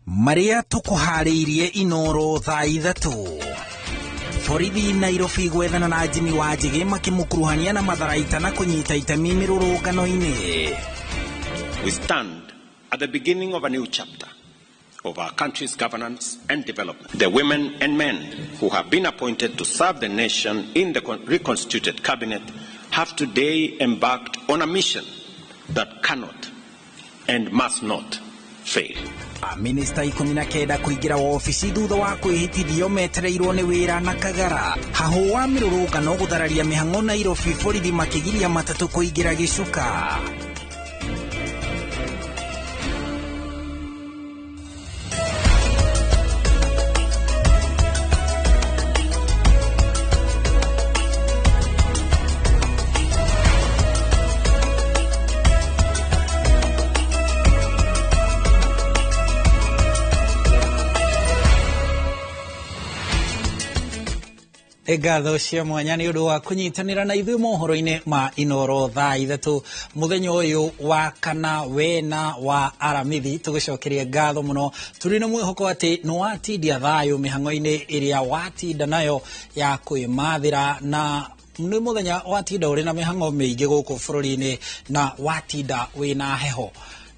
Marĩa tũkũharĩirie Inoro thaa 3. Borithi Nairobi gwethana na Jimmy Wanjigi makĩmũkuruhania na matharaita na kũnyita itemi mĩrũrũngano-inĩ. We stand at the beginning of a new chapter of our country's governance and development. The women and men who have been appointed to serve the nation in the reconstituted cabinet have today embarked on a mission that cannot and must not fail. Minista 19 kũingĩra wabici thutha wa kwĩhĩtithio metereirwo nĩ wĩra na Kagara. Hahũ wa mĩrũrũngano gũthararia mĩhang'o Nairobi, borithi makĩgiria matatũ kũingĩra gĩcuka. Ngatho cia mwanya nĩ ũndũ wa kũnyitanĩra na ithuĩ mohoro-inĩ ma Inoro thaa 3 mũthenya ũyũ wa kana wena wa Aramithi. Tũgũcokeria ngatho mũno, tũrĩ na mwĩhoko atĩ nĩ watindia thayũ mĩhang'o-inĩ ĩrĩa watinda nayo ya kwĩmathĩra, na nĩ mũthenya watinda ũrĩ na mĩhang'o mĩingĩ gũkũ bũrũri-inĩ na watinda wĩna heho,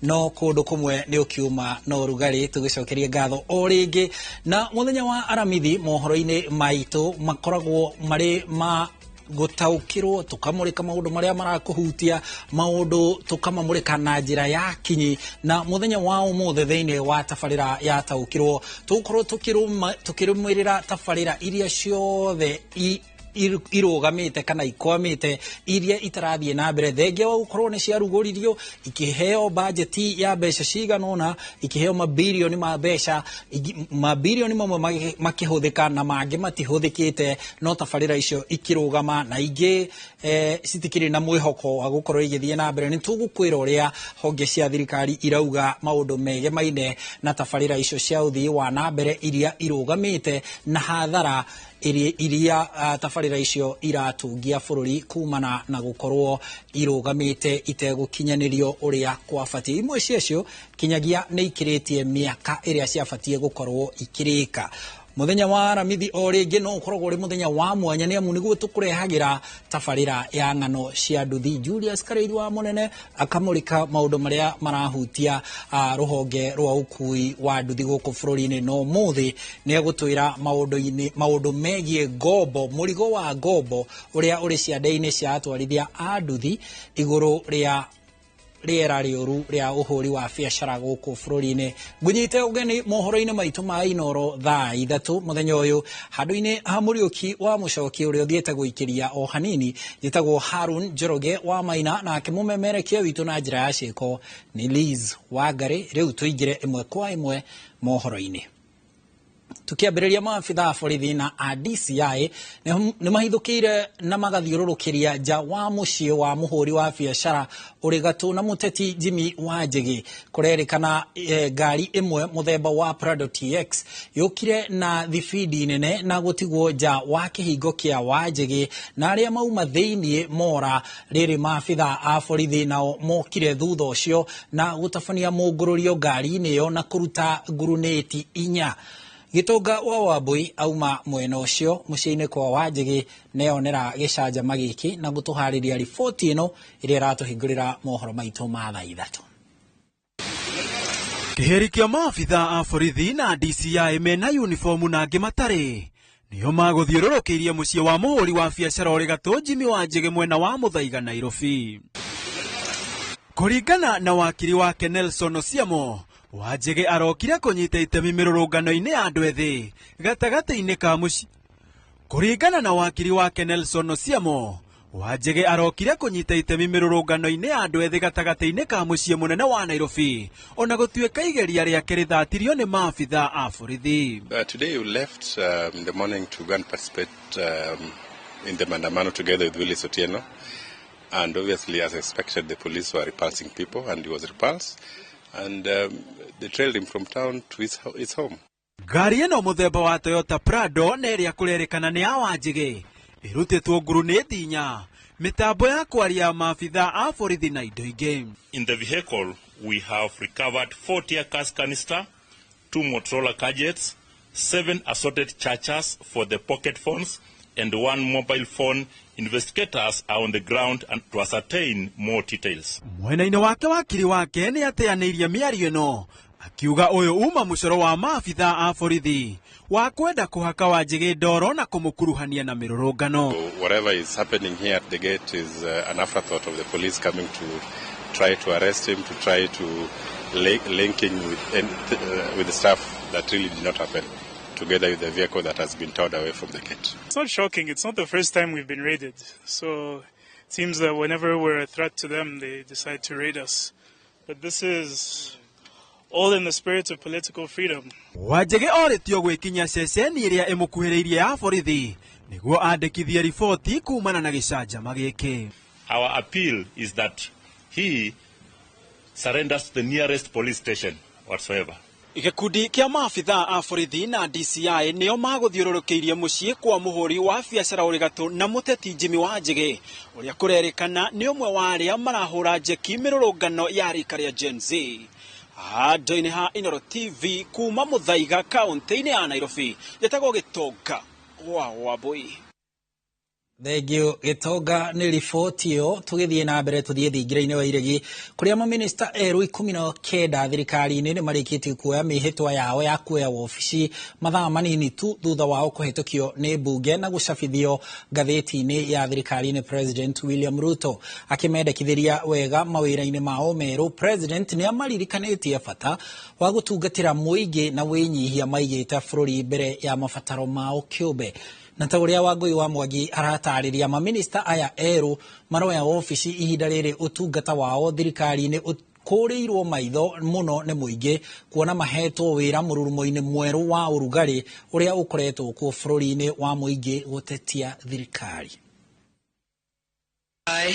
no kũndũ kũmwe nĩ ũkiuma na ũrugarĩ. Tũgĩcokerie ngatho o rĩngĩ. Na mũthenya wa Aramithi mohoro-inĩ maitũ makoragwo marĩ ma gũtaũkĩrwo, tũkamũrĩka maũndũ marĩa marakũhutia, maũndũ tũkamamũrĩka na njĩra ya kinyi. Na mũthenya wa ũmũthĩ thĩinĩ wa tabarĩra ya taũkĩrwo tũgũkorwo tũkĩrũmĩrĩra tabarĩra iria ciothe irũgamĩte kana ikwamĩte, iria itarathiĩ na mbere thengia wa gũkorwo nĩ ciarugũririo, ikĩheo bajeti ya mbeca cigana ũna, ikĩheo mabirioni ma mbeca, mabirioni mamwe makĩhũthĩka na mangĩ matihũthĩkĩte, no tabarĩra icio ikĩrũgama na ingĩ citikĩrĩ na mwĩhoko wa gũkorwo igĩthiĩ na mbere. Nĩ tũgũkwĩra ũrĩa honge cia thirikari irauga maũndũ megemaine na tabarĩra icio cia ũthii wa na mbere iria irũgamĩte na hathara iria tabarĩra icio iratungia bũrũri kumana na gũkorwo irũgamĩte itegũkinyanĩrio ũrĩa kwabatiĩ. Imwe ciacio kinyagia nĩ ikĩrĩtie mĩaka ĩrĩa ciabatiĩ gũkorwo ikĩrĩka. Mũthenya wa Aramithi o rĩngĩ no ũkoragwo ũrĩ mũthenya wa mwanya, nĩ amu nĩguo tũkũrehagĩra tabarĩra ya ng'ano cia nduthi. Julius Karĩiru wa Mũnene akamũrĩka maũndũ marĩa marahutia rũhonge rwa ũkui wa nduthi gũkũ bũrũri-inĩ, no ũmũthĩ nĩ egũtwĩra maũndũ megiĩ ngombo, mũrigo wa ngombo ũrĩa ũrĩ ciande-inĩ cia atwarithia a nduthi igũrũ rĩa rĩera rĩũru rĩa ũhũri wa biacara gũkũ bũrũri-inĩ. Ngũnyite ũgeni mohoro-inĩ maitũ ma Inoro thaa 3 mũthenya ũyũ, handũ-inĩ ha Mũriũki wa Mũcoki ũrĩa ũthiĩte gũikĩria o hanini. Njĩtagwo Harun Njoroge wa Maina, nake mũmemerekia witũ na njĩra ya ciĩko nĩ Liz Wangari. Rĩu tũingĩre ĩmwe kwa ĩmwe mohoro-inĩ. Tukiambĩrĩria, maabitha a borithi na a DCI nĩ mahithũkĩire na magathiũrũrũkĩria nja wa mũciĩ wa mũhũri wa biacara ũrĩ gatũ na mũteti Jimmy Wanjigi. Kũrerĩkana ngari ĩmwe mũthemba wa Prado TX yũkire na thibindi nene na gũtigwo nja wa kĩhingo kĩa Wanjigi, na arĩa mauma thĩiniĩ mora. Rĩrĩ maabitha a borithi nao mokire thutha ũcio na gũtabania mũngũrũrio ngari-inĩ ĩyo na kũruta ngurunĩti 4. Gĩtonga wa Wambui auma mwena ũcio mũciĩ-inĩ kwa Wanjigi neyonera gĩcanjama gĩkĩ na gũtũharĩria riboti ĩno ĩrĩa ĩratũhingũrĩra mohoro maitũ ma thaa 3. Kĩhĩri kĩa maabitha a borithi na DCI mena uniformu na angĩ matarĩ nĩo magũthiũrũrũkĩirie mũciĩ wa mũhũri wa biacara ũrĩ gatũ Jimmy Wanjigi mwena wa Mũthaiga Nairobi. Kũringana na wakiri wake Nelson Osiemo, Wanjigi arokire kũnyita itemi mĩrũrũngano-inĩ ya andũ ethĩ gatagatĩ-inĩ ka mũciĩ. Kũringana na wakiri wake Nelson Osiemo, Wanjigi arokire kũnyita itemi mĩrũrũngano-inĩ ya andũ ethĩ gatagatĩ-inĩ ka mũciĩ mũnene wa Nairobi, ona gũtuĩka igeria rĩake rĩthatirio nĩ maabitha a borithi. Today we left in the morning to go and participate in the maandamano together with Willis Otieno, and obviously as expected the police were repulsing people and he was repulsed, and they trailed him from town to his home. Ngari ĩno mũthemba wa Toyota Prado na ĩrĩa kũrerĩkana nĩ ya Wanjigi ĩrutĩtwo ngurunĩti 4, mĩtambo ya kwaria maabitha a borithi na indo ingĩ. In the vehicle we have recovered 4 tear gas canister, 2 Motorola gadgets, 7 assorted chargers for the pocket phones, and 1 mobile phone. Investigators are on the ground and to ascertain more details. Mwena-inĩ wake wakiri wake nĩ ateanĩirie mĩario ĩno akiuga ũyũ uma mũcoro wa maabitha a borithi wa kwenda kũhaka Wanjigi ndoro na kũmũkuruhania na mĩrũrũngano. So whatever is happening here at the gate is an afterthought of the police coming to try to arrest him, to try to linking with the stuff that really did not happen, together with the vehicle that has been towed away from the gate. It's not shocking. It's not the first time we've been raided. So it seems that whenever we're a threat to them, they decide to raid us. But this is all in the spirit of political freedom. Wanjigi orĩtio gwĩkinyia ceceni ĩrĩa ĩmũkuhĩrĩirie ya borithi nĩguo andĩkithie riboti kumana na gĩcanjama gĩkĩ. Our appeal is that he surrenders to the nearest police station whatsoever. Gĩkundi kĩa maabitha a borithi na DCI nĩo magũthiũrũrũkĩirie mũciĩ kwa mũhũri wa biacara ũrĩ gatũ na mũteti Jimmy Wanjigi ũrĩa kũrerĩkana nĩ ũmwe wa arĩa marahũra njeki mĩrũrũngano ya rika rĩa Gen Z. Handũ-inĩ ha Inooro TV kuma Muthaiga kaunti-inĩ ya Nairobi, njĩtagwo Gĩtonga wa Wambui. Thengio Gĩtonga nĩ riboti ĩyo. Tũgĩthiĩ na mbere tũthiĩ thingira-inĩ wa Iregi kũrĩa mamĩnĩsta erũ 19 thirikari-inĩ nĩ marĩkĩtie kuoya mĩhĩtwa yao ya kuoya wobici mathaa manini tu thutha wao kũhetũkio nĩ mbunge na gũcabithio ngathĩti-inĩ ya thirikari nĩ President William Ruto. Akĩmendekithĩria wega mawĩra-inĩ mao merũ, President nĩ amaririkanĩtie bata wa gũtungatĩra mũingĩ na wĩnyihia maigĩte bũrũri mbere ya mabataro mao kĩũmbe. Na ta ũrĩa Wangũi wa Mwangi aratarĩria, mamĩnĩsta aya erũ maroya wobici ihinda rĩrĩ ũtungata wao thirikari-inĩ ũkũrĩirwo maitho mũno nĩ mũingĩ kuona mahetwo wĩra mũrurumo-inĩ mwerũ wa ũrugarĩ ũrĩa ũkoretwo kuo bũrũri-inĩ wa mũingĩ gũtetia thirikari. I,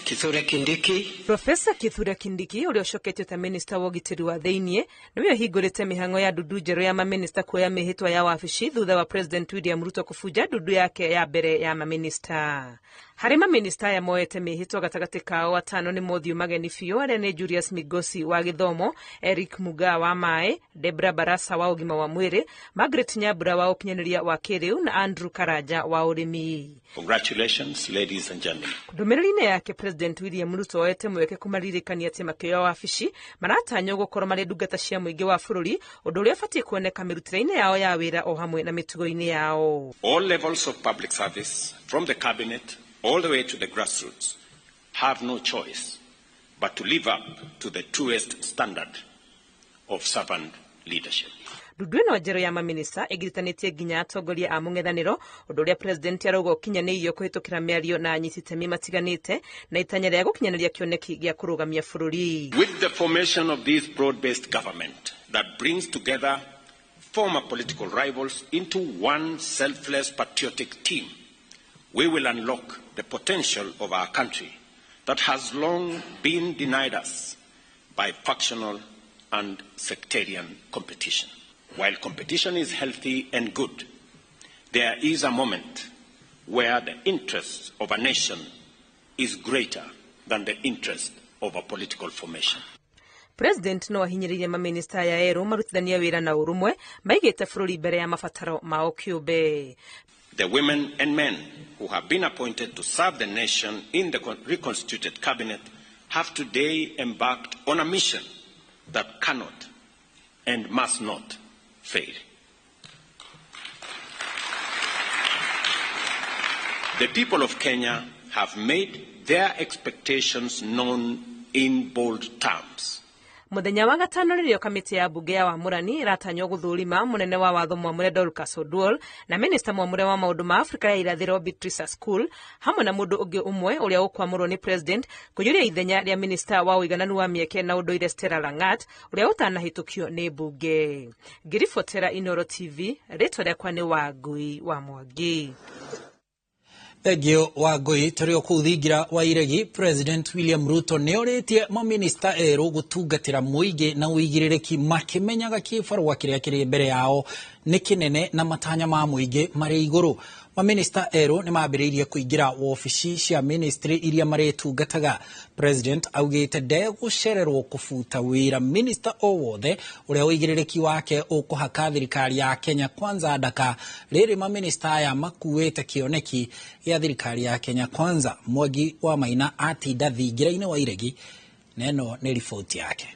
Kithure Kindiki. Profesa Kithure Kindiki ũrĩa ũcoketio ta minista wa ũgitĩri wa thĩiniĩ nĩwe ũhingũrĩte mĩhang'o ya ndundu njerũ ya mamĩnĩsta kuoya mĩhĩtwa ya wabici thutha wa President William Ruto kũbunja ndundu yake ya mbere ya mamĩnĩsta. Harĩ mamĩnĩsta aya moete mĩhĩtwa gatagatĩ kao atano nĩ mothiũ mageni biũ arĩa nĩ Julius Migosi wa gĩthomo, Eric Mugaa wa maĩ, Debra Barasa wa ũgima wa mwĩrĩ, Margaret Nyambura wa ũkinyanĩria wa kĩrĩu na Andrew Karanja wa ũrĩmi. Congratulations, ladies and gentlemen. Ndũmĩrĩri-inĩ yake President William Ruto oete mweke kũmaririkania atĩ makĩoya wabici maratanywo gũkorwo marĩ ndungata cia mũingĩ wa bũrũri, ũndũ ũrĩa ũbatiĩ kuoneka mĩrutĩre-inĩ yao ya wĩra o hamwe na mĩtugo-inĩ yao. All levels of public service, from the cabinet all the way to the grassroots, have no choice but to live up to the truest standard of servant leadership. Ndundu ĩno njerũ ya mamĩnĩsta ĩgiritanĩtie nginya atongoria a mũng'ethanĩro, ũndũ ũrĩa president arauga ũkinyanĩirio kũhĩtũkĩra mĩario na anyiti itemi matiganĩte na itanya rĩa gũkinyanĩria kĩoneki gĩa kũrũgamia bũrũri. With the formation of this broad-based government that brings together former political rivals into one selfless patriotic team, we will unlock the potential of our country that has long been denied us by factional and sectarian competition. While competition is healthy and good, there is a moment where the interest of a nation is greater than the interest of a political formation. President no ahinyĩrĩirie mamĩnĩsta aya erũ marutithanie wĩra na ũrũmwe maigĩte bũrũri mbere ya mabataro mao kĩũmbe. The women and men who have been appointed to serve the nation in the reconstituted cabinet have today embarked on a mission that cannot and must not fail. The people of Kenya have made their expectations known in bold terms. Mũthenya wa gatano rĩrĩa kamĩtĩ ya mbunge ya Wamũrani ĩratanywo gũthũrima mũnene wa watho mwamũre Dorcas Oduol na minista mwamũre wa maũndũ ma Afrika ya irathĩro Beatrice Askul hamwe na mũndũ ũngĩ ũmwe ũrĩa ũkwamũrwo nĩ president kũiyũria ithenya rĩa minista wa ũigananu wa mĩeke na ũndũire Stella Langat ũrĩa ũtanahĩtũkio nĩ mbunge. Ngĩribotera Inooro TV, rĩtwa rĩakwa nĩ Wangui wa Mwangi. Thengio Wangui. Tũrĩ o kũu thingira wa Iregi, President William Ruto nĩ orĩtie mamĩnĩsta erũ gũtungatĩra mũingĩ na ũigĩrĩrĩki makĩmenyaga kĩbarũa kĩrĩa kĩrĩ mbere yao nĩ kĩnene na matanya ma mũingĩ marĩ igũrũ. Maminista erũ nĩ mambĩrĩirie kũingĩra wobici cia ministry iria marĩtungataga. President augĩte ndegũcererwo kũbuta wĩra minista o wothe ũrĩa ũigĩrĩrĩki wake ũkũhaka thirikari ya Kenya Kwanza ndaka. Rĩrĩ maminista aya makuĩte kĩoneki gĩa thirikari ya Kenya Kwanza. Mwangi wa Maina atinda thingira-inĩ wa Iregi na ĩno nĩ riboti yake.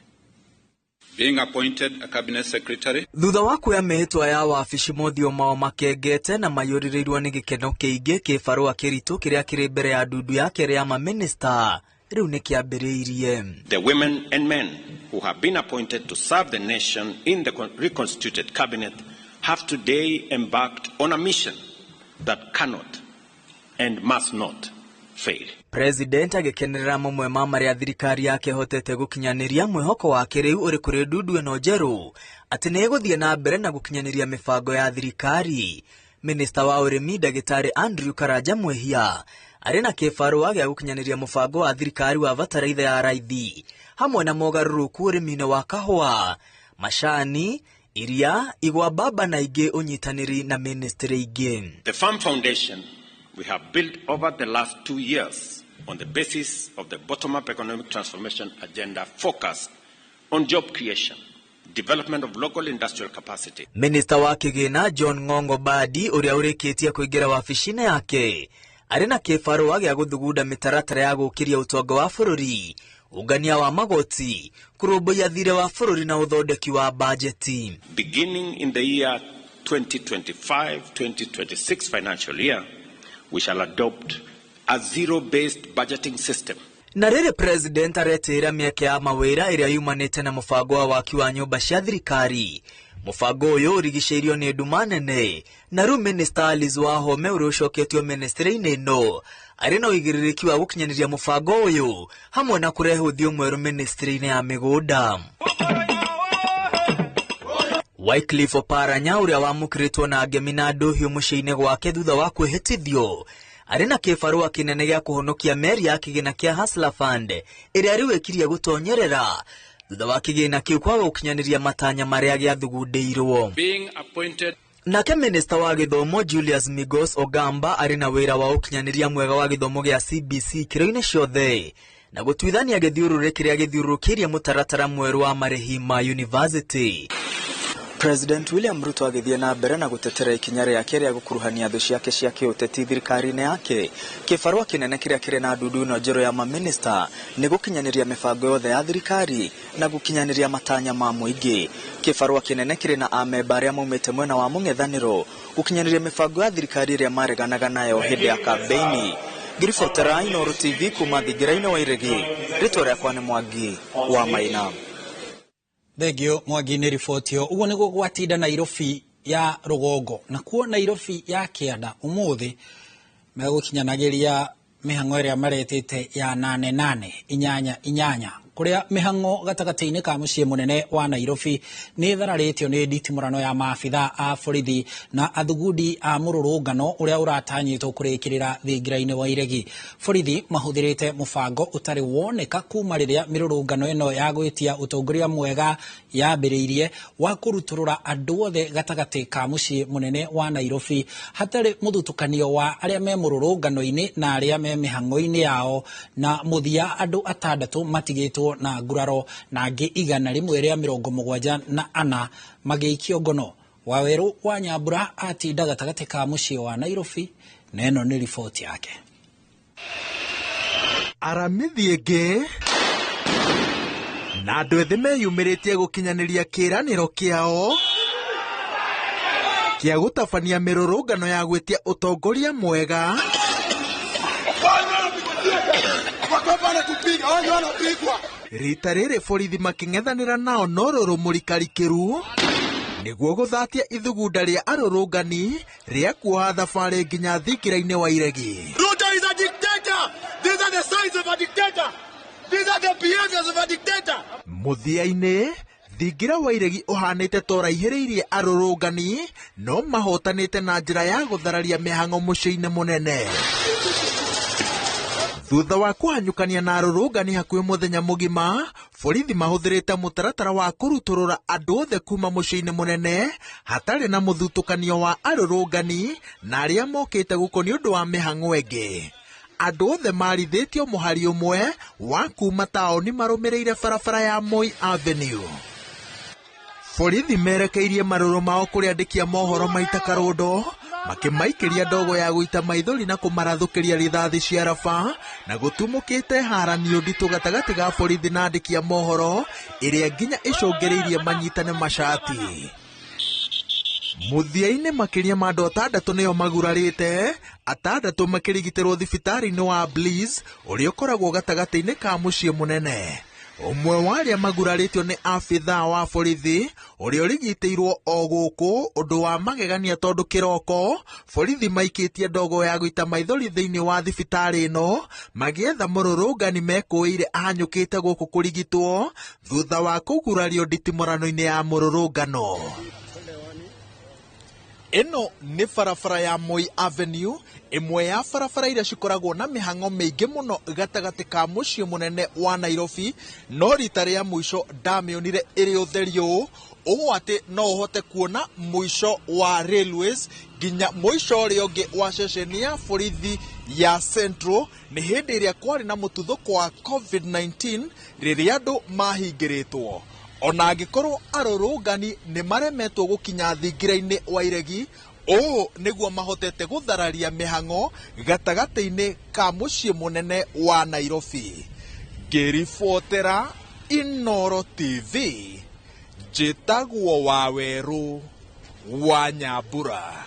Being appointed a cabinet secretary. Thutha wa kuoya mĩhĩtwa ya wabici mothiũ mao makengete na mayũrĩrĩirwo nĩ gĩkeno kĩingĩ kĩbarũa kĩritũ kĩrĩa kĩrĩ mbere ya ndundu ya kerĩ ya maminista rĩu nĩ kĩambĩrĩirie. The women and men who have been appointed to serve the nation in the reconstituted cabinet have today embarked on a mission that cannot and must not fail. President agĩkenerera mamwe ma marĩa thirikari yake ĩhotete gũkinyanĩria mwĩhoko wake rĩu ũrĩ kũrĩ ndundu ĩno njerũ atĩ nĩ ĩgũthiĩ na mbere na gũkinyanĩria mĩbango ya thirikari. Minista wa ũrĩmi Ndagĩtarĩ Andrew Karanja Mwihia arĩ na kĩbarũa gĩa gũkinyanĩria mũbango wa thirikari wa bataraitha ya raithi hamwe na mogarũrũku ũrĩmi-inĩ wa kahũa, macani, iria, igwa, mbamba na ingĩ ũnyitanĩri na ministry ingĩ. The Farm Foundation we have built over the last 2 years on the basis of the bottom-up economic transformation agenda focused on job creation, development of local industrial capacity. Minister wa kĩgĩna John Ng'ong'o Mbadi ũrĩa ũrĩkĩtie kũingĩra wabici-inĩ yake arĩ na kĩbarũa gĩa gũthugunda mĩtaratara ya gũkĩria ũtonga wa bũrũri, ũngania wa magoti, kũrũmbũiya thirĩ wa bũrũri na ũthondeki wa bajeti. Beginning in the year 2025-2026 financial year, we shall adopt a zero-based budgeting system. Na rĩrĩ president aretĩĩra mĩeke ya mawĩra ĩrĩa yumanĩte na mũbango wa waki wa nyũmba cia thirikari. Mũbango ũyũ ũrigicĩirio nĩ nduma nene na rĩu Minister Alice Wahome ũrĩa ũcoketio ministry-inĩ ĩno arĩ na ũigĩrĩrĩki wa gũkinyanĩria mũbango ũyũ hamwe na kũrehe ũthiũ mwerũ ministry-inĩ ya mĩgũnda. Wycliffe Oparanya ũrĩa wamũkĩrĩtwo na ngemi na ndũhiũ mũciĩ-inĩ gwake thutha wa kwĩhĩtithio arĩ na kĩbarũa kĩnene gĩa kũhonokia meri ya kĩgĩna kĩa Hustler Fund ĩrĩa rĩu ĩkirie gũtonyerera thutha wa kĩgĩna kĩu kwaga gũkinyanĩria matanya marĩa gĩathugundĩirwo. Nake Minista wa gĩthomo Julius Migos Ogamba arĩ na wĩra wa ũkinyanĩria mwega wa gĩthomo gĩa CBC ikĩro-inĩ ciothe na gũtuithania gĩthiũrũrĩ kĩrĩa gĩthiũrũrũkĩirie mũtaratara mwerũ wa marĩhi ma university. President William Ruto agĩthiĩ na mbere na gũtetera ikinya rĩake rĩa gũkuruhania thũ ciake cia kĩũteti thirikari-inĩ yake. Kĩbarũa kĩnene kĩrĩa kĩrĩ na ndundu ĩno njerũ ya maminista nĩ gũkinyanĩria mĩbango yothe ya thirikari na gũkinyanĩria matanya ma mũingĩ. Kĩbarũa kĩnene kĩrĩ na amemba arĩa maumĩte mwena wa mũng'ethanĩro gũkinyanĩria mĩbango ya thirikari ĩrĩa mareganaga nayo hĩndĩ ya kambeini. Ngĩribotera Inooro TV kuma thingira-inĩ wa Iregi, rĩtwa rĩakwa nĩ Mwangi wa Maina. Thengio Mwangi nĩ riboti ĩyo. Ũguo nĩguo gwatinda Nairobi ya rũgongo na kuo Nairobi ya kĩanda ũmũthĩ megũkinyanagĩria mĩhang'o ĩrĩa maretĩte ya 8 8 8 8 kũrĩa mĩhang'o gatagatĩ-inĩ ka mũciĩ mũnene wa Nairobi nĩ ĩthararĩtio nĩ nditimũrano ya maabitha a borithi na athugundi a mũrũrũngano ũrĩa ũratanyĩtwo kũrĩkĩrĩra thingira-inĩ wa Iregi. Borithi mahũthĩrĩte mũbango ũtarĩ woneka kuma rĩrĩa mĩrũrũngano ĩno ya gwĩtia ũtongoria mwega yambĩrĩirie wa kũrutũrũra andũ othe gatagatĩ ka mũciĩ mũnene wa Nairobi hatarĩ mũthutũkanio wa arĩa me mũrũrũngano-inĩ na arĩa me mĩhang'o-inĩ yao, na mũthia andũ 6 matigĩtwo na nguraro na angĩ 174 magĩikio ngono. Wawerũ wa Nyambura atinda gatagatĩ ka mũciĩ wa Nairobi na ĩno nĩ riboti yake. Aramithi ĩngĩ na andũ ethĩ meyumĩrĩtie gũkinyanĩria kĩĩranĩro kĩao kĩa gũtabania mĩrũrũngano ya gwĩtia ũtongoria mwega rita rĩrĩ borithi makĩng'ethanĩra nao no rũrũ mũrikarikĩru nĩguo gũthatia ithugunda rĩa arũrũngani rĩa kuoha thabarĩ nginya thingira-inĩ wa Iregi. Ruto is a dictator. These are the signs of a dictator. These are the behaviors of a dictator. Mũthia-inĩ thingira wa Iregi ũhanĩte ta ũraihĩrĩirie arũrũngani no mahotanĩte na njĩra ya gũthararia mĩhang'o mũciĩ-inĩ mũnene. Thutha wa kũhanyũkania na arũrũngani hakuhĩ mũthenya mũgima, borithi mahũthĩrĩte mũtaratara wa kũrutũrũra andũ othe kuma mũciĩ-inĩ mũnene hatarĩ na mũthutũkanio wa arũrũngani na arĩa mokĩte gũkũ nĩ ũndũ wa mĩhang'o ĩngĩ. Andũ othe marithĩtio mũhari ũmwe wa kuma taũni marũmĩrĩire barabara ya Moi Avenue. Borithi merekeirie marũrũ mao kũrĩ andĩki a mohoro maita karũndo, makĩmaikĩria ndogo ya gũita maithori na kũmarathũkĩria rithathi cia raba, na gũtumũkĩte haranio nditũ gatagatĩ ga borithi na andĩki a mohoro ĩrĩa nginya ĩcũngĩrĩirie manyitane macati. Mũthia-inĩ makĩria ma andũ atandatũ nĩo magurarĩte, atandatũ makĩrigitĩrwo thibitarĩ-inĩ wa Bliss ũrĩa ũkoragwo gatagatĩ-inĩ ka mũciĩ mũnene. Ũmwe wa arĩa magurarĩtio nĩ abithaa wa borithi ũrĩa ũrigitĩirwo o gũkũ, ũndũ wa magegania tondũ kĩroko borithi maikĩtie ndogo ya gũita maithori thĩinĩ wa thibitarĩ ĩno magĩetha mũrũrũngani mekũĩire ahanyũkĩte gũkũ kũrigitwo thutha wa kũgurario nditimũrano-inĩ ya mũrũrũngano. Ĩno nĩ barabara ya Moi Avenue, ĩmwe ya barabara iria cikoragwo na mĩhang'o mĩingĩ mũno gatagatĩ ka mũciĩ mũnene wa Nairobi, no rita rĩa mũico ndamĩonire ĩrĩ ũtheri ũũ, ũũ atĩ no ũhote kuona mũico wa Railways nginya mũico ũrĩa ũngĩ wa ceceni ya borithi ya Central nĩ hĩndĩ ĩrĩa kwarĩ na mũtuthũko wa COVID-19 rĩrĩa andũ mahingĩrĩtwo. Ona angĩkorwo arũrũngani nĩ maremetwo gũkinya thingira-inĩ wa iregi, ũũ nĩguo mahotete gũthararia mĩhang'o gatagatĩ-inĩ ka mũciĩ mũnene wa Nairobi. Ngĩribotera Inooro TV, njĩtagwo Wawerũ wa Nyambura.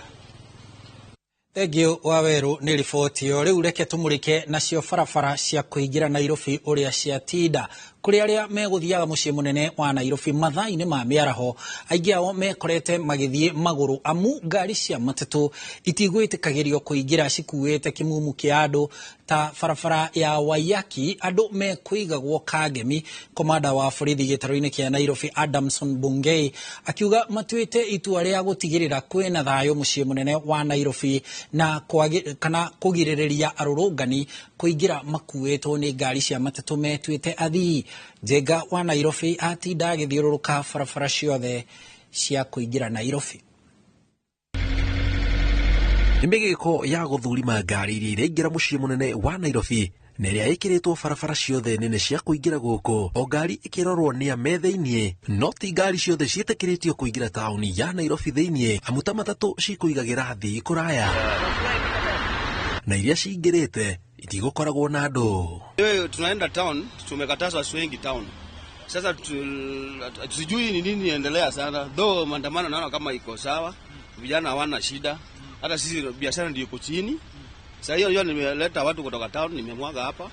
Thengiũ Wawerũ nĩ riboti ĩyo. Rĩu reke tũmũrĩke nacio barabara cia kũingĩra Nairobi ũrĩa ciatinda. Kũrĩ arĩa megũthiaga mũciĩ mũnene wa Nairobi mathaa-inĩ ma mĩaraho, aingĩ ao mekorete magĩthiĩ magũrũ amu ngari cia matatũ itigwĩtĩkagĩrio kũingĩra cikuĩte kĩmumu kĩa andũ ta barabara ya Waiyaki andũ mekũigagwo kangemi. Komanda wa borithi gĩtarũ-inĩ kĩa Nairobi Adamson Bungei akiuga matuĩte itua rĩa gũtigĩrĩra kwĩna thayũ mũciĩ mũnene wa Nairobi na kana kũgirĩrĩria arũrũngani kũingĩra makuĩtwo nĩ ngari cia matatũ metuĩte athii. Njenga wa Nairobi atinda agĩthiũrũrũka barabara ciothe cia kũingĩra Nairobi. Nĩ mĩgĩko ya gũthũrima ngari iria iraingĩra mũciĩ mũnene wa Nairobi na ĩrĩa ĩkĩrĩtwo barabara ciothe nene cia kũingĩra gũkũ, o ngari ĩkĩrorwo nĩ a me thĩiniĩ, no ti ngari ciothe ciĩtĩkĩrĩtio kũingĩra taũni ya Nairobi thĩiniĩ, amu ta matatũ cikũigagĩra thĩ kũraya na iria cingĩrĩte itigũkoragwo na andũ. Tunaenda town, tumekatazwa wengi town. Sasa sijui ni nini endelea sana. Though maandamano naona kama iko sawa, vijana hawana shida. Hata sisi biashara ndio iko chini. Sasa hiyo nimeleta watu kutoka town, nimemwaga hapa.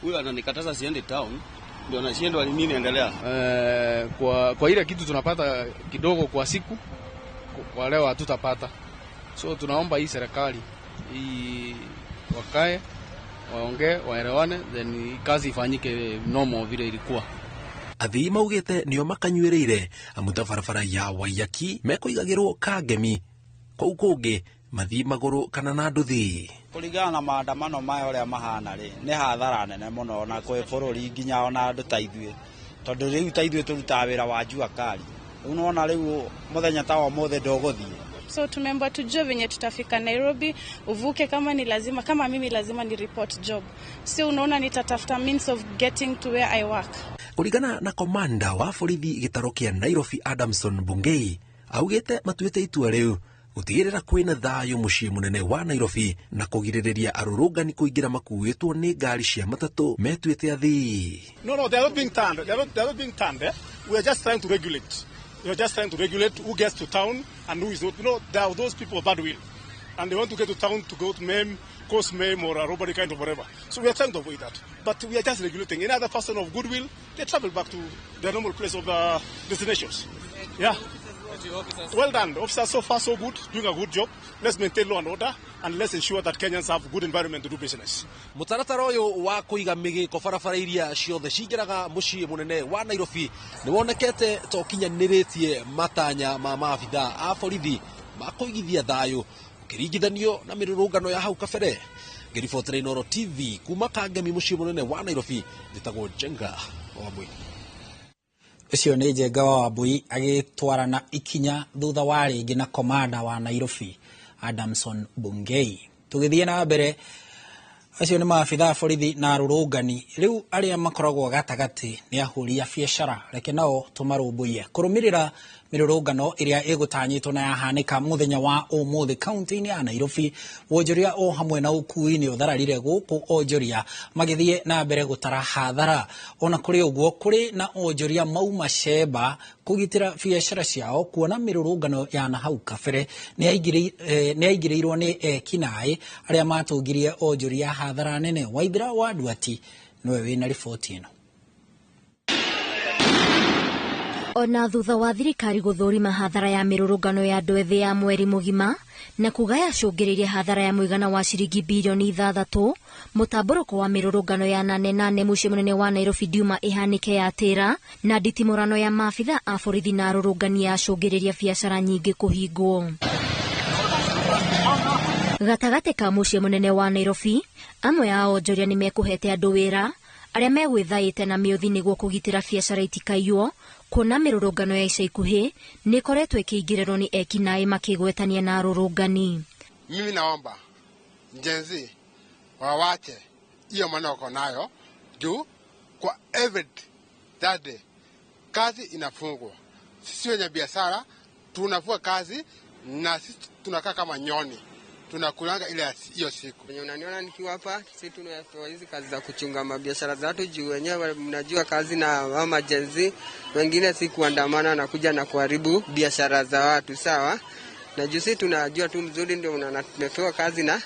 Huyu ananikataza siende town, ndio nashindwa ni nini endelea. Kwa ile kitu tunapata kidogo kwa siku, kwa leo hatutapata. So tunaomba hii serikali wakae, waongee, waelewane, then kazi ifanyike normal vile ilikuwa. Athii maugĩte nĩo makanyuĩrĩire amu ta barabara ya Waiyaki mekũigagĩrwo kangemi, kũu kũngĩ mathii magũrũ kana na nduthi. Kũringana na maandamano maya ũrĩa mahana rĩ, nĩ hathara nene mũno na kwĩ bũrũri nginya ona andũ ta ithuĩ, tondũ rĩu ta ithuĩ tũrutaga wĩra wa jua kali. Rĩu nĩwona rĩu mũthenya ta wa ũmũthĩ ndũgũthiĩ. So tumeambiwa tujue venye tutafika Nairobi, uvuke kama ni lazima, kama mimi lazima ni report job. So unaona nitatafuta means of getting to where I work. Kũringana na komanda wa borithi gĩtarũ kĩa Nairobi Adamson Bungei, augĩte matuĩte itua rĩu gũtigĩrĩra kwĩna thayũ mũciĩ mũnene wa Nairobi na kũgirĩrĩria arũrũngani kũingĩra makuĩtwo nĩ ngari cia matatũ metuĩte athii. No, they are not being turned. They are not being turned. Eh? We are just trying to regulate. We are just trying to regulate who gets to town and who is not. You know, there are those people of bad will, and they want to get to town to go to maim, cause maim or a robbery kind of whatever. So we are trying to avoid that. But we are just regulating. Any other person of goodwill, they travel back to their normal place of destinations. Yeah. Well done. Officers, so far so good, doing a good job. Let's maintain law and order and let's ensure that Kenyans have good environment to do business. Mũtaratara ũyũ wa kũiga mĩgĩko barabara iria ciothe cingĩraga mũciĩ mũnene wa Nairobi nĩ wonekete ta ũkinyanĩrĩtie matanya ma maabithaa a borithi ma kũigithia thayũ ũkĩringithanio na mĩrũrũngano ya hau kabere. Ngĩribotera Inooro TV kuma Kangemi mũciĩ mũnene wa Nairobi, njĩtagwo Njenga wa Mbui. Ũcio nĩ Njenga wa Wambui agĩtwarana ikinya thutha wa rĩngĩ na komanda wa Nairobi Adamson Bungei. Tũgĩthiĩ na mbere, acio nĩ maabitha a borithi na arũrũngani. Rĩu arĩa makoragwo gatagatĩ nĩ ahũri a biacara, reke nao tũmarũmbũiye kũrũmĩrĩra mĩrũrũngano ĩrĩa ĩgũtanyĩtwo na yahanĩka mũthenya wa ũmũthĩ kaunti-inĩ ya Nairobi. Wonjoria o hamwe na ũkui nĩ ũthararire gũkũ onjoria magĩthiĩ na mbere gũtara hathara. Ona kũrĩ ũguo, kũrĩ na onjoria mauma cemba kũgitĩra biacara ciao kuona mĩrũrũngano ya nahau kabere nĩ yaingĩrĩirwo nĩ ekinaĩ arĩa matũngirie onjoria hathara nene. Waithira wa Nduati nĩwe wĩna riboti ĩno. Ona thutha wa thirikari gũthũrima hathara ya mĩrũrũngano ya andũ ethĩ ya mweri mũgima na kuga yacũngĩrĩirie hathara ya mũigana wa ciringi birioni 6, mũtambũrũko wa mĩrũrũngano ya 88 mũciĩ mũnene wa Nairobi ndiuma ĩhanĩke ya tĩra na nditimũrano ya maabitha a borithi na arũrũngani yacũngĩrĩria biacara nyingĩ kũhingwo. Gatagatĩ ka mũciĩ mũnene wa Nairobi, amwe a onjoria nĩ mekũhete andũ wĩra arĩa megwĩthaĩte na mĩũthi nĩguo kũgitĩra biacara itikaiywo, kuona mĩrũrũngano ya ica ikuhĩ nĩ ĩkoretwo ĩkĩingĩrĩrwo nĩ ekinaĩ makĩgwetania na arũrũngani. Mimi naomba Gen Z wawache hiyo maneno wako nayo juu kwa every Thursday kazi inafungwa. Sisi wenye biashara tunafua kazi na sisi tunakaa kama nyoni, tunakulanga ile hiyo siku. Wenye unaniona nikiwa hapa, sisi tunapewa hizi kazi za kuchunga mabiashara zetu juu wenyewe mnajua kazi na mama Gen Z wengine si kuandamana na kuja na kuharibu biashara za watu, sawa? Na juu sisi tunajua tu mzuri, ndio tumepewa kazi na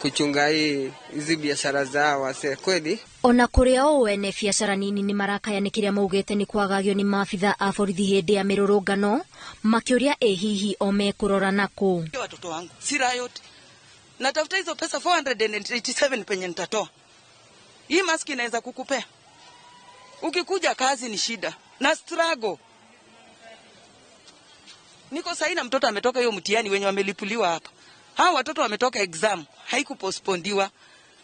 kuchunga hizi biashara za wase kweli. Ona kũrĩa o ene biacara nini nĩ marakaya nĩ kĩrĩa maugĩte nĩ kwagagio nĩ maabitha a borithi hĩndĩ ya mĩrũrũngano, makĩũria ĩ hihi o mekũrora nakũ. Watoto wangu si riot, natafuta hizo pesa 487 penye nitatoa. Hii maski inaweza kukupea. Ukikuja kazi ni shida na struggle. Niko sahi na mtoto ametoka hiyo mtihani wenye wamelipuliwa hapa. Hawa watoto wametoka exam, haikupospondiwa.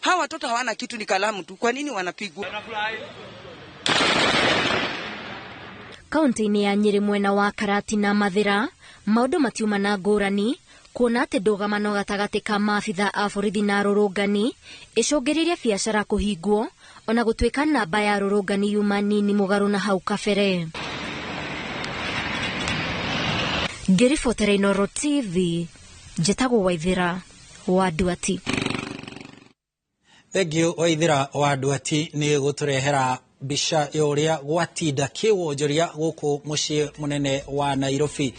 Hawa watoto hawana kitu, ni kalamu tu. Kwa nini wanapigwa? Kaunti-inĩ ya Nyĩrĩ mwena wa Karati na Mathĩra, maũndũ matiuma na ngũrani kuona atĩ ndũgamano gatagatĩ ka maabitha a borithi na arũrũngani ĩcũngĩrĩirie biacara kũhingwo ona gũtuĩka namba ya arũrũngani yuma nini mũgarũ na hau kabere. Ngĩribotera Inooro TV, njĩtagwo Waithira wa Nduati. Thengiũ Waithira wa Nduati nĩ gũtũrehera mbica ya ũrĩa gwatinda kĩwonjoria gũkũ mũciĩ mũnene wa Nairobi.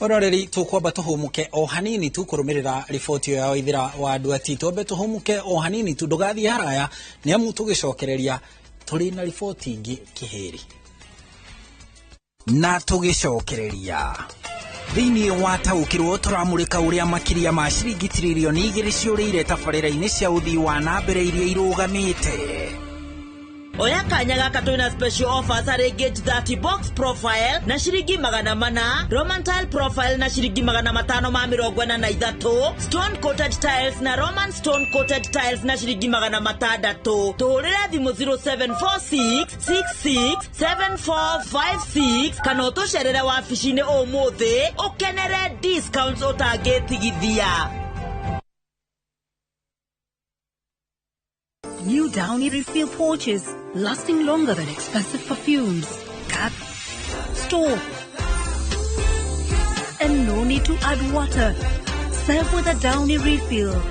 Ororeri tũkwamba tũhũmũke o hanini tu kũrũmĩrĩra riboti ĩyo ya Waithira wa Nduati. Twambe tũhũmũke o hanini tu, ndũgathiĩ haraya nĩ amu tũgĩcokereria tũrĩ na riboti ingĩ kĩhĩri. Na tũgĩcokereria thĩinĩ wa taũkĩrwo tũramũrĩka ũrĩa makĩria ma ciringi tiririoni 2 ciũrĩire tabarĩra-inĩ cia ũthii wa na mbere iria irũgamĩte. Oya kanya gaka twina special offers harĩ Gate 30 box profile na ciringi 400, Roman tile profile na ciringi 543, stone coated tiles na Roman stone coated tiles na ciringi 600. Tũhũrĩre thimũ 0746 66 7456 kana ũtũcerere wabici-inĩ ũmũthĩ ũkenere discounts ũtangĩtigithia. New Downy refill pouches, lasting longer than expensive perfumes. Cut, store, and no need to add water. Serve with a Downy refill.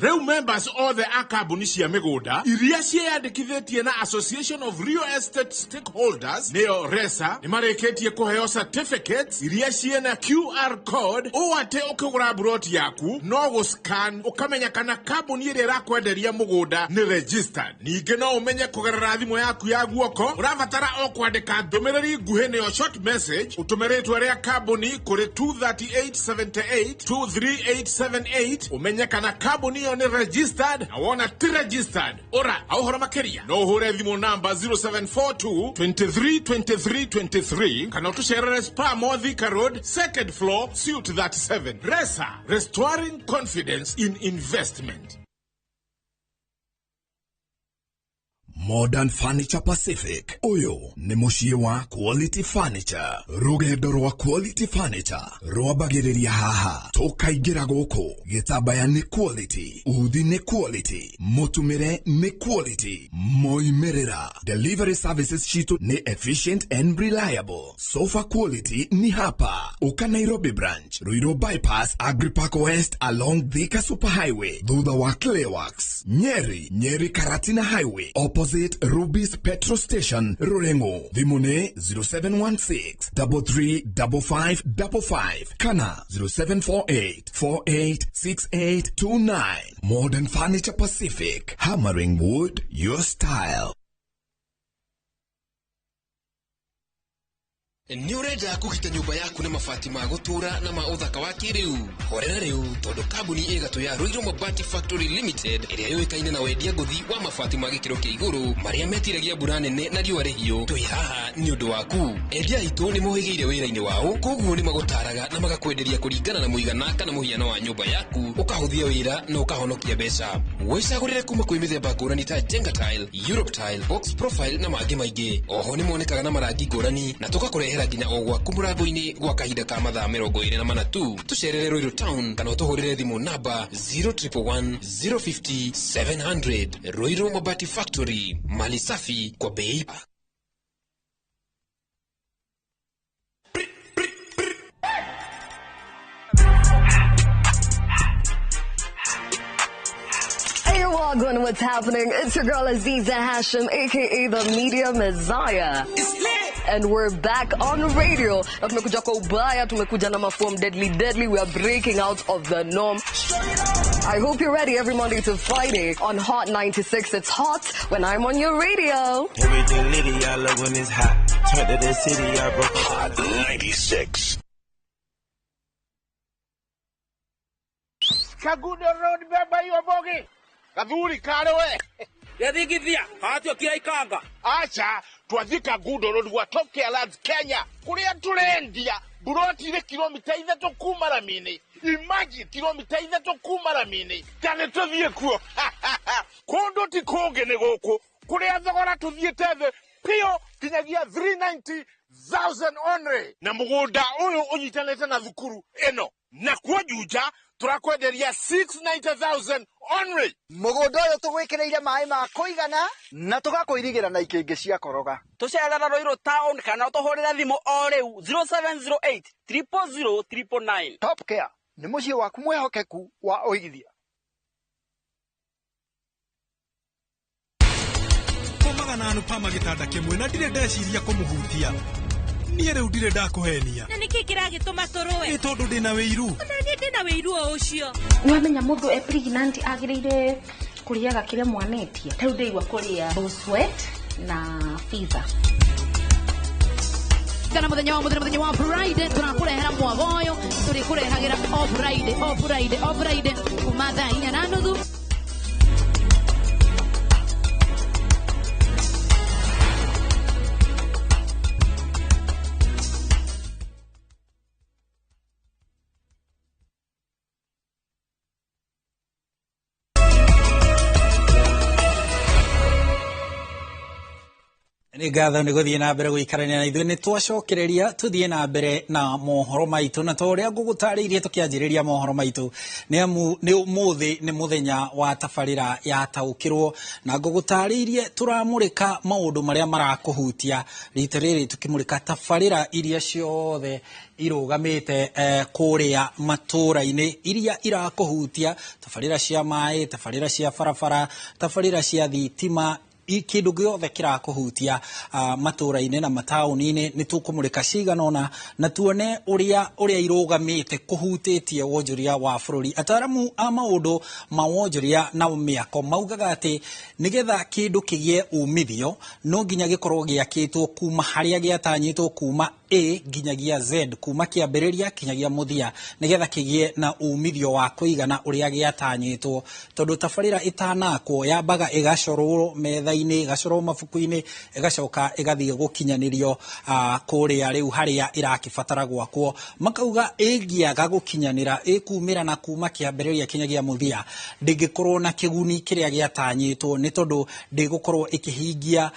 Rĩu members othe a kambuni cia mĩgũnda iria ciĩyandĩkithĩtie na Association of Real Estate Stakeholders nĩyo RESA nĩ marĩkĩtie kũheo certificates iria ciĩna QR code ũũ atĩ ũkĩgũra mburoti yaku no gũscan ũkamenya kana kambuni ĩrĩa ĩrakwenderia mũgũnda nĩ registered. Ningĩ no ũmenye kũgerera thimũ yaku ya guoko ũrabatara o kwandĩka ndũmĩrĩri nguhĩ nĩyo short message ũtũme rĩtwa rĩa kambuni kũrĩ 23878 23878 ũmenye kana kambuni ĩyo nĩ registered na wona ti registered ora auhoro makĩria no ũhũre thimũ namba 0742 23 23 23 kana ũtũcerere Spa Mall Thika Road, second floor, suite 37. Resa, restoring confidence in investment. Modern Furniture Pacific ũyũ nĩ mũciĩ wa Quality Furniture. Rũgendo rwa Quality Furniture rwambagĩrĩria haha. Tũkaingĩra gũkũ, gĩtambaya nĩ quality, uthi nĩ quality, mũtumĩre nĩ quality, moimĩrĩra. Delivery services citũ nĩ efficient and reliable. Sofa quality ni hapa. Uka Nairobi branch, Ruiru bypass, Agripark West along Thika Superhighway, thutha wa Clayworks, Nyeri, Nyeri Karatina Highway, opposite Ruby's Petrol Station, Rurengo. Thimũ nĩ 0716 335555 kana 0748 486829. Modern Furniture Pacific, hammering wood your style. Nĩ ũrenda kũgita nyũmba yaku na mabati ma gũtũũra na ma ũthaka wa kĩrĩu? Horera rĩu, tondũ kambuni ĩgatũ ya Ruiru Mabati Factory Limited ĩrĩa yũĩkaine na wendia ngũthi wa mabati ma gĩkĩro kĩa igũrũ marĩa metiragia mbura nene na riũa rĩhiũ, twĩ haha nĩ ũndũ waku. Endia aitũ nĩ mohĩgĩire wĩra-inĩ wao, koguo nĩ magũtaraga na magakwenderia kũringana na mũigana kana mũhiano wa nyũmba yaku, ũkahũthia wĩra na ũkahonokia mbeca. Wĩcagũrĩre kuma kwĩ mĩthemba ngũrani ta Jenga Tile, Europe Tile, Box Profile na mangĩ maingĩ. Oho nĩ monekaga na marangi ngũrani na tũgakũrehera nginya o gwaku mũrango-inĩ gwa kahinda ka mathaa 24 tu. Tũcerere Ruiru Town kana ũtũhũrĩre thimũ namba 0111 050 700. Ruiru Mabati Factory, mali safi kwa bei. Hey, welcome. What's happening? It's your girl Aziza Hashim, aka the Media Messiah. It's lit. And we're back on radio. Na tumekuja kwa ubaya, tumekuja na maform deadly deadly. We are breaking out of the norm. I hope you're ready every Monday to Friday on Hot 96. It's hot when I'm on your radio. Everything litty, I love when it's hot. Turned to the city, I broke Hot 96. Kagudo Road, beba hiyo bogi. Gathuri kare we. Gethingithia, hatio kira ikanga. Acha, twathi Kagudo Road gwa Top Care Lands Kenya. Kuria turendia buroti ile kilomita 3 kuma ramini. Imagine kilomita 3 kuma ramini. Tane tuthie kuo. Kundu ti kungi ni guku. Kuria thogora tuthiete thi pio kinyagia 390,000 only. Na mugunda uyu unyitanite na thukuru ino. Na kuo Juja turakwenderia 690,000 only. Mugunda uyu tugwikiriire mai ma kuigana na tugakuirigira na ikingi cia koroga. Tucerera Ruiru Town kana utuhurire thimu o riu 0708 000 999. Top Care ni mucii waku mwihokeku wa uigithia. Komaga na Anupama gĩtanda kĩmwe na ndirĩ ndeciria kũmũhutia. Niĩ rĩu ndirĩ ndakũhenia. Na nĩkĩ kĩragĩtũma tũrũe? Nĩ tondũ ndĩna wĩiru. Ona niĩ ndĩna wĩiru o ũcio. Nĩwamenya mũndũ e pregnant agĩrĩire kũrĩaga kĩrĩa mwanetia. Ta rĩu ndĩraigua kũrĩa sweat na fever. Kana muthenya wa muthenya wa Friday turakũrehera mwagoyo, tũrĩkũrehagĩra o Friday, o Friday, o Friday kuma thaa 4:30. Nĩ ngatho nĩ gũthiĩ na mbere gũikarania na ithuĩ. Nĩ twacokereria tũthiĩ na mbere na mohoro maitũ, na ta ũrĩa ngũgũtarĩirie tũkĩanjĩrĩria mohoro maitũ nĩ amu nĩ ũmũthĩ nĩ mũthenya wa tabarĩra ya taũkĩrwo, na ngũgũtarĩirie tũramũrĩka maũndũ marĩa marakũhutia. Rita rĩrĩ tũkĩmũrĩka tabarĩra iria ciothe irũgamĩte kũrĩa matũra-inĩ iria irakũhutia, tabarĩra cia maĩ, tabarĩra cia barabara, tabarĩra cia thitima, Kĩndũ gĩothe kĩrakũhutia matũra-inĩ na mataũni-inĩ nĩ tũkũmũrĩka cigana ũna na tuone ũrĩa irũgamĩte kũhutĩtie wonjoria wa bũrũri. Ataramu a maũndũ ma wonjoria na mĩako maugaga atĩ nĩgetha kĩndũ kĩgĩe umithio no nginya gĩkorwo gĩakĩtwo kuma harĩa gĩatanyĩtwo, kuma A nginyagia Z, kuma kĩambĩrĩria kinyagia mũthia, nĩgetha kĩgĩe na umithio wa kũigana ũrĩa gĩatanyĩtwo. Tondũ tabarĩra ĩtanakwo yambaga ĩgacorwo metha-inĩ, ĩgacorwo mabuku-inĩ, ĩgacoka ĩgathiĩ gũkinyanĩrio kũrĩa rĩu harĩa ĩrakĩbatara gwakwo. Makauga ĩngĩaga gũkinyanĩra, ĩkumĩra na kuma kĩambĩrĩria kinyagia mũthia, ndĩngĩkorwo na kĩguni kĩrĩa gĩatanyĩtwo, nĩ tondũ ndĩgũkorwo ĩkĩhingia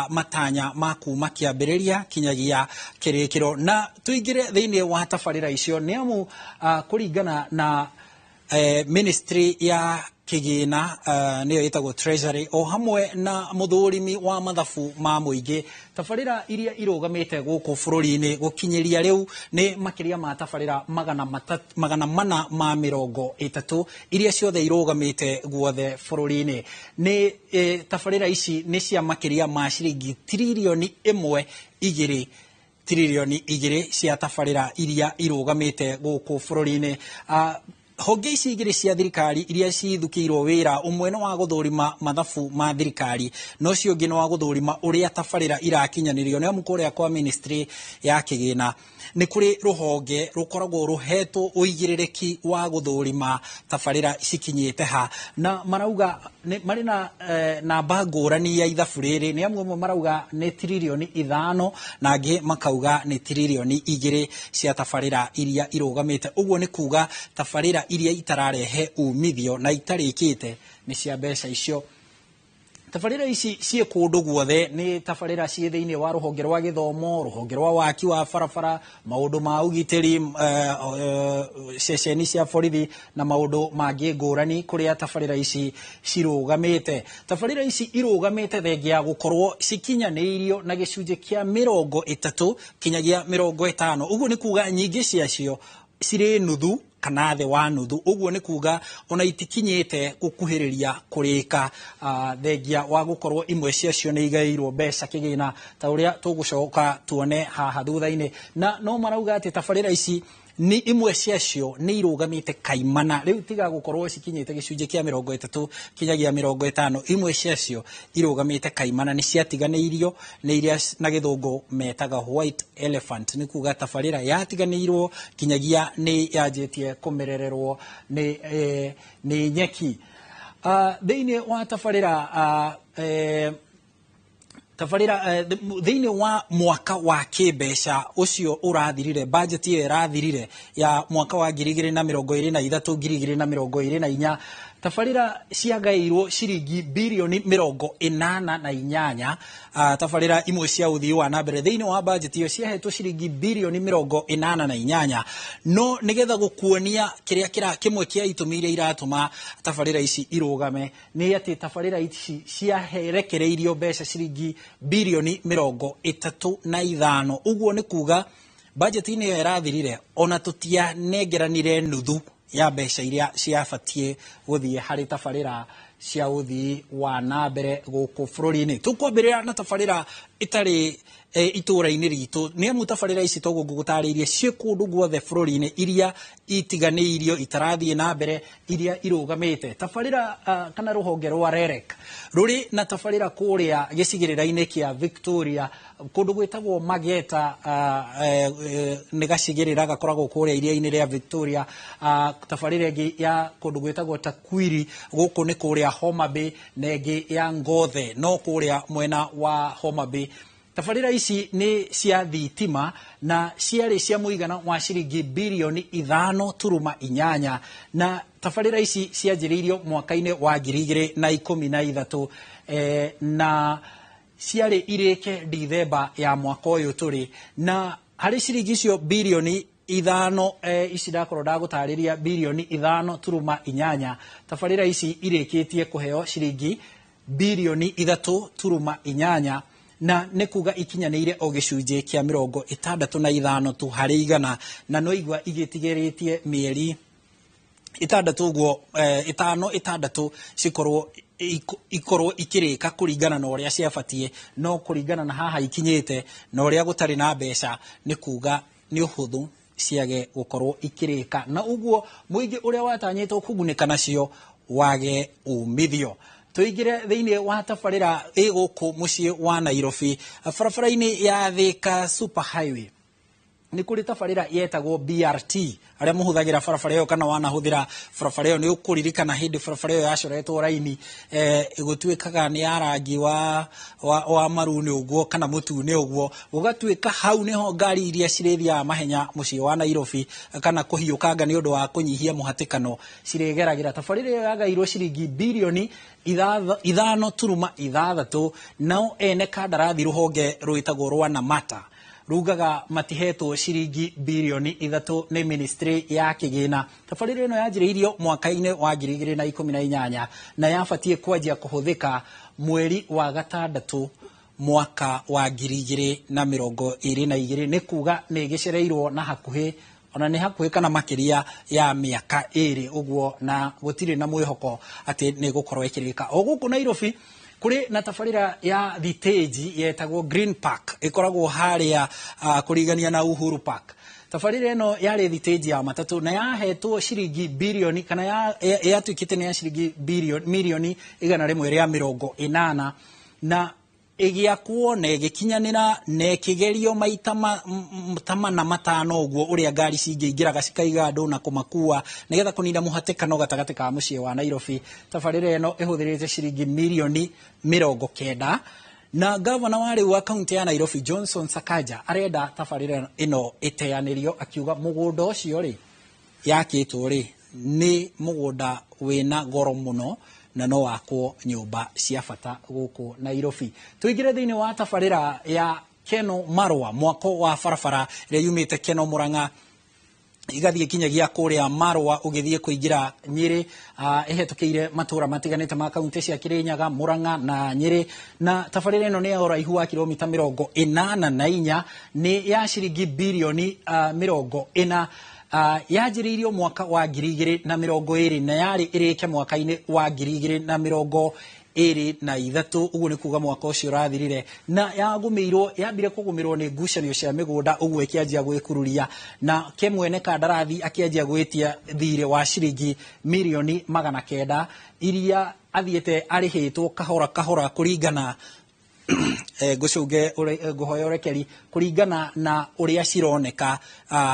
matanya ma kuma kĩambĩrĩria kinyagia kĩrĩkĩro. Na tũingĩre thĩinĩ wa tabarĩra icio nĩ amu kũringana na ministry ya kĩgĩna, nĩyo ĩtagwo Treasury, o hamwe na mũthũrimi wa mathabu ma mũingĩ, tabarĩra iria irũgamĩte gũkũ bũrũri-inĩ gũkinyĩria rĩu nĩ makĩria ma tabarĩra 430 iria ciothe irũgamĩte guothe bũrũri-inĩ. Nĩ tabarĩra ici nĩ cia makĩria ma ciringi tiririoni 1.2 tiririoni 2 cia tabarĩra iria irũgamĩte gũkũ bũrũri-inĩ. Honge ici igĩrĩ cia thirikari iria cithukĩirwo wĩra, ũmwe nĩ wa gũthũrima mathabu ma thirikari na ũcio ũngĩ nĩ wa gũthũrima ũrĩa tabarĩra irakinyanĩrio. Nĩ amu kũrĩa kwa ministry ya kĩgĩna nĩ kũrĩ rũhonge rũkoragwo rũhetwo ũigĩrĩrĩki wa gũthũrima tabarĩra cikinyĩte ha, na marauga marĩ na namba ngũrani ya ithabu rĩrĩ. Nĩ amu amwe marauga nĩ tiririoni 5 na angĩ makauga nĩ tiririoni 2 cia tabarĩra iria irũgamĩte. Ũguo nĩ kuga tabarĩra iria itararehe umithio na itarĩkĩte nĩ cia mbeca icio. Tabarĩra ici ciĩ kũndũ guothe, nĩ tabarĩra ciĩ thĩinĩ wa rũhonge rwa gĩthomo, rũhonge rwa waki wa barabara, maũndũ ma ũgitĩri, ceceni cia borithi na maũndũ mangĩ ngũrani kũrĩa tabarĩra ici cirũgamĩte. Tabarĩra ici irũgamĩte thengia ya gũkorwo cikinyanĩirio na gĩcunjĩ kĩa 30 kinyagia 50. Ũguo nĩ kuga nyingĩ ciacio cirĩ nuthu kana thĩ wa nuthu. Ũguo nĩ kuga ona itikinyĩte gũkuhĩrĩria kũrĩka, thengia wa gũkorwo imwe ciacio nĩ igaĩirwo mbeca kĩgĩna ta ũrĩa tũgũcoka tuone haha thutha-inĩ. Na no marauga atĩ tabarĩra ici nĩ imwe ciacio nĩ irũgamĩte kaimana rĩu, tiga gũkorwo cikinyĩte gĩcunjĩ kĩa 30 kinyagia 50, imwe ciacio irũgamĩte kaimana, nĩ ciatiganĩirio nĩ iria na gĩthũngũ metaga white elephant. Nĩ kuga tabarĩra yatiganĩirwo kinyagia nĩ yanjĩtie kũmerererwo nĩ nyeki. Thĩinĩ wa tabarĩra thĩinĩ wa mwaka wa kĩmbeca ũcio ũrathirire, budget ĩyo ĩrathirire ya mwaka wa 2023 2024, tabarĩra ciagaĩirwo ciringi birioni 88. Tabarĩra imwe cia ũthii wa na mbere thĩinĩ wa budget ĩyo ciahetwo ciringi birioni 88. No nĩgetha gũkuonia kĩrĩa kĩmwe kĩa itũmi iria iratũma tabarĩra ici irũgame nĩ atĩ tabarĩra ici ciarekereirio mbeca ciringi birioni 35. Ũguo nĩ kuga budget-inĩ ĩyo ĩrathirire ona tũtianengeranire nuthu ya mbeca iria ciabatiĩ gũthiĩ harĩ tabarĩra cia ũthii wa na mbere gũkũ bũrũri-inĩ. Tũkwambĩrĩra na tabarĩra ĩtarĩ itũra-inĩ ritũ, nĩ amu tabarĩra ici toguo ngũgũtarĩirie ciĩ kũndũ guothe bũrũri-inĩ, iria itiganĩirio, itarathiĩ na mbere, iria irũgamĩte. Tabarĩra kana rũhonge rwa REREC rũrĩ na tabarĩra kũrĩa gĩcigĩrĩra-inĩ kĩa Victoria, kũndũ gwĩtagwo Mageta, nĩ gacigĩrĩra gakoragwo kũrĩa iria-inĩ rĩa Victoria. Tabarĩra ĩngĩ ya kũndũ gwĩtagwo Takwiri, gũkũ nĩ kũrĩa Homa Bay, na ĩngĩ ya Ngothe no kũrĩa mwena wa Homa Bay. Tabarĩra ici nĩ cia thitima na ciarĩ cia mũigana wa ciringi birioni 5.8, na tabarĩra ici cianjĩrĩirio mwaka-inĩ wa 2013, na ciarĩ irĩke Dithemba ya mwaka ũyũ tũrĩ. Na harĩ ciringi icio birioni 5, ici ndakorwo ndagũtarĩria birioni 5.8, tabarĩra ici irĩkĩtie kũheo ciringi birioni 3.8, na nĩ kuga ikinyanĩire o gĩcunjĩ kĩa 65 tu harĩ igana, na no igua igĩtigĩrĩtie mĩeri Itandatũ ũguo, ĩtano ĩtandatũ cikorwo ikorwo ikĩrĩka kũringana na ũrĩa ciabatiĩ, no kũringana na haha ikinyĩte na ũrĩa gũtarĩ na mbeca, nĩ kuga nĩ ũhũthũ ciage gũkorwo ikĩrĩka, na ũguo mũingĩ ũrĩa watanyĩtwo kũgunĩka nacio wage umithio. Tũingĩre thĩinĩ wa tabarĩra ĩ gũkũ mũciĩ wa Nairobi, barabara-inĩ ya Thika Super Highway nĩ kũrĩ tabarĩra yetagwo BRT. Arĩa mũhũthagĩra barabara ĩyo kana wanahũthĩra barabara ĩyo nĩ ũkũririkana hĩndĩ barabara ĩyo yacoretwo raini, gũtuĩkaga nĩ ya rangi wa maruni ũguo kana mũtune ũguo, gũgatuĩka hau nĩho ngari iria cirĩthiaga mahenya mũciĩ wa Nairobi kana kũhiũkanga nĩ ũndũ wa kũnyihia mũhatĩkano cirĩgeragĩra. Tabarĩra ĩyo yagairwo ciringi birioni 5.6, nao ene kandarathi rũhonge rwĩtagwo rwa Namata rugaga matihetwo ciringi birioni 3 nĩ ministry ya kĩgĩna. Tabarĩra ĩno yanjĩrĩirio mwaka-inĩ wa 2018 na yabatiĩ kwanjia kũhũthĩka mweri wa gatandatũ mwaka wa 2022, nĩ kuga nĩ ĩgĩcereirwo na hakuhĩ, ona nĩ hakuhĩ kana makĩria ya mĩaka 2 ũguo, na gũtirĩ na mwĩhoko atĩ nĩ ĩgũkorwo ĩkĩrĩka. O gũkũ Nairobi kũrĩ na tabarĩra ya thitĩnji yetagwo Green Park, ĩkoragwo harĩa kũrigania na Uhuru Park. Tabarĩra ĩno yarĩ thitĩnji ya matatũ na yahetwo ciringi birioni kana yatuĩkĩte nĩ ya ciringi birioni milioni 180, na ĩgĩakwo na ĩgĩkinyanĩra na ĩkĩgerio maita ta mana matano ũguo ũrĩa ngari cingĩingĩraga cikaiga andũ na kũmakua nĩgetha kũnina mũhatĩkano gatagatĩ ka mũciĩ wa Nairobi. Tabarĩra ĩno ĩhũthĩrĩte ciringi milioni 90, na gavana wa rĩu wa kaunti ya Nairobi Johnson Sakaja arenda tabarĩra ĩno ĩteanĩrio, akiuga mũgũnda ũcio rĩ yakĩtwo rĩ nĩ mũgũnda wĩna goro mũno na no wakwo nyũmba cia bata gũkũ Nairobi. Tũingĩre thĩinĩ wa tabarĩra ya Keno Marwa, mwako wa barabara ĩrĩa yumĩte Keno Murang'a igathiĩ kinyagia kũrĩa Marwa ũgĩthiĩ kũingĩra Nyĩrĩ, ĩhetũkĩire matũra matiganĩte ma kaunti cia Kĩrĩnyaga, Murang'a na Nyĩrĩ. Na tabarĩra ĩno nĩ ya ũraihu wa kilomita 84, nĩ ya ciringi birioni 40. Yanjĩrĩirio mwaka wa 2020 na yarĩ ĩrĩke mwaka-inĩ wa 2023, ũguo nĩ kuga mwaka ũcio ũrathirire, na yagũmĩirwo, yambire kũgũmĩrwo nĩ ngucanio cia mĩgũnda, ũguo ĩkĩanjia gwĩkururia, na ke mwene kandarathi akĩanjia gwĩtia thirĩ wa ciringi milioni 900 iria athiĩte arĩhĩtwo kahora kahora kũringana, ngũcunge, ngũhoya ũrekeri, kũringana na ũrĩa cironeka,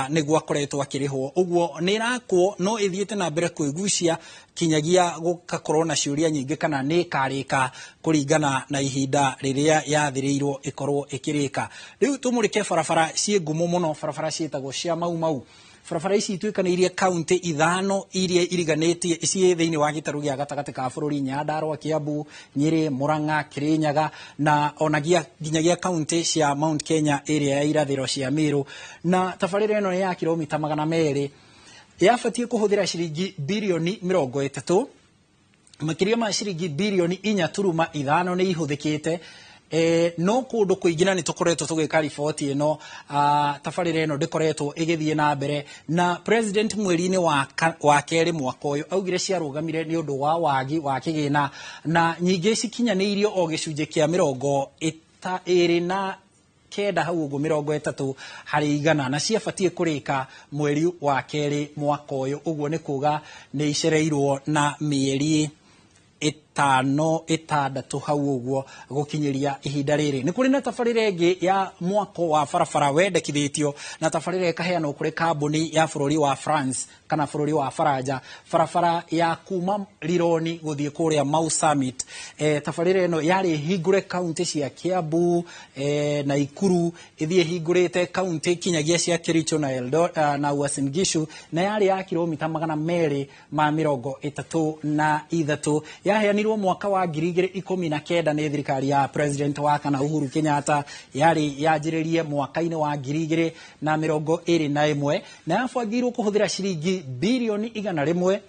nĩguo akoretwo akĩrĩhwo. Ũguo nĩ ĩrakwo no ĩthiĩte na mbere kwĩgucia kinyagia gũgakorwo na ciũria nyingĩ kana nĩ ĩkarĩka kũringana na ihinda rĩrĩa yathĩrĩirwo ĩkorwo ĩkĩrĩka. Rĩu tũmũrĩke barabara ciĩ ngumo mũno, barabara ciĩtagwo cia Mau Mau. Barabara ici ituĩkanĩirie kaunti ithano iria iriganĩtie ciĩ thĩinĩ wa gĩtarũ gĩa gatagatĩ ka bũrũri: Nyandarua, Kiambu, Nyĩrĩ, Murang'a, Kĩrĩnyaga na ona nginyagia kaunti cia Mount Kenya ĩrĩa ya irathĩro cia Meru. Na tabarĩra ĩno nĩ ya kilomita 200, yabatiĩ kũhũthĩra ciringi birioni 30. Makĩria ma ciringi birioni 4.5 nĩ ihũthĩkĩte, no kũndũ kũingĩ, na nĩ tũkoretwo tũgĩka riboti ĩno, tabarĩra ĩno ndĩkoretwo ĩgĩthiĩ na mbere. Na president mweri-inĩ wa kerĩ mwaka ũyũ augire ciarũgamire nĩ ũndũ wa wagi wa kĩgĩna, na nyingĩ cikinyanĩirio o gĩcunjĩ kĩa 29 hau ũguo, 30%, na ciabatiĩ kũrĩka mweri wa kerĩ mwaka ũyũ. Ũguo nĩ kuga nĩ icereirwo na mĩeri 5, 6 hau ũguo gũkinyĩria ihinda rĩrĩ. Nĩ kũrĩ na tabarĩra ĩngĩ ya mwako wa barabara wendekithĩtio, na tabarĩra ĩkaheanwo kũrĩ kambuni ya bũrũri wa France kana bũrũri wa Faranja, barabara ya kuma Rironi gũthiĩ kũrĩa Mau Summit. Tabarĩra ĩno yarĩ hingũre kaunti cia Kiambu, Naikuru, ĩthiĩ hingũrĩte kaunti kinyagia cia Kericho na na Uasin Gishu, na yarĩ ya kilomita 233. Yaheanirwo mwaka wa 2019 nĩ thirikari ya president wa kana Uhuru Kenyatta, yarĩ yanjĩrĩrie mwaka-inĩ wa 2021, na yabangĩirwo kũhũthĩra ciringi birioni 100.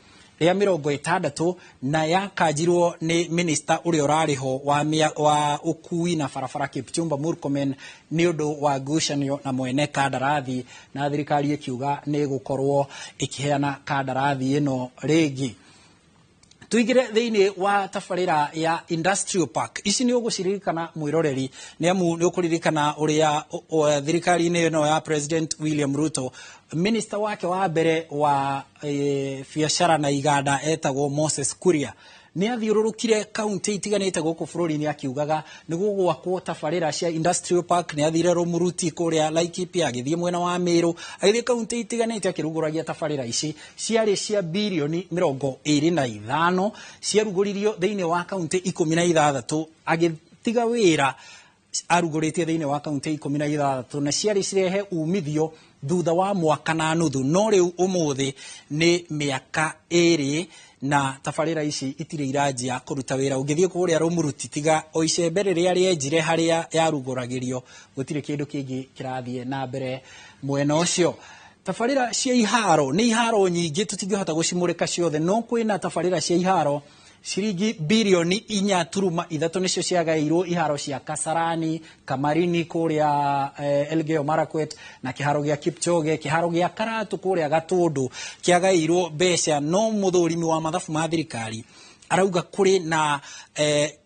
Rĩa 60 na yakanjirwo nĩ minista ũrĩa ũrarĩ ho wa ũkui na barabara Kipchumba Murkomen nĩ ũndũ wa ngucanio na mwene kandarathi, na thirikari ĩkiuga nĩ ĩgũkorwo ĩkĩheana kandarathi ĩno rĩngĩ. Tuingire thĩinĩ wa tabarĩra ya Industrial Park. Ici nĩ ũgũciririkana mwĩroreri, nĩ amu nĩ ũkũririkana ũrĩa thirikari-inĩ ĩno ya President William Ruto, minister wake wa mbere wa biacara na iganda etagwo Moses Kuria nĩ athiũrũrũkire kaunti itiganĩte gũkũ bũrũri-inĩ akiugaga nĩ gũgwakwo tabarĩra cia Industrial Park. Nĩ athire Rumuruti kũrĩa Laikipia, agĩthiĩ mwena wa Meru, agĩthiĩ kaunti itiganĩte akĩrugũragia tabarĩra ici ciarĩ cia birioni 25, ciarugũririo thĩinĩ wa kaunti 16, agĩtiga wĩra arugũrĩtie thĩinĩ wa kaunti 16, na ciarĩ cirehe umithio thutha wa mwaka na nuthu. No rĩu ũmũthĩ nĩ mĩaka 2 na tabarĩra ici itirĩ iranjia kũruta wĩra. Ũngĩthiĩ kũrĩa Rumuruti, tiga o icembe rĩrĩa rĩenjire harĩa yarugũragĩrio, gũtirĩ kĩndũ kĩngĩ kĩrathiĩ na mbere mwena ũcio. Tabarĩra cia iharo nĩ iharo nyingĩ, tũtingĩhota gũcimũrĩka ciothe, no kwĩna tabarĩra cia iharo ciringi birioni 4.3 nĩcio ciagaĩirwo iharo cia Kasarani, Kamarini kũrĩa Elgeyo Marakwet, na kĩharo gĩa Kipchoge, kĩharo gĩa Karatu kũrĩa Gatũndũ kĩagaĩirwo mbeca. No mũthũrimi wa mathabu ma thirikari arauga kũrĩ na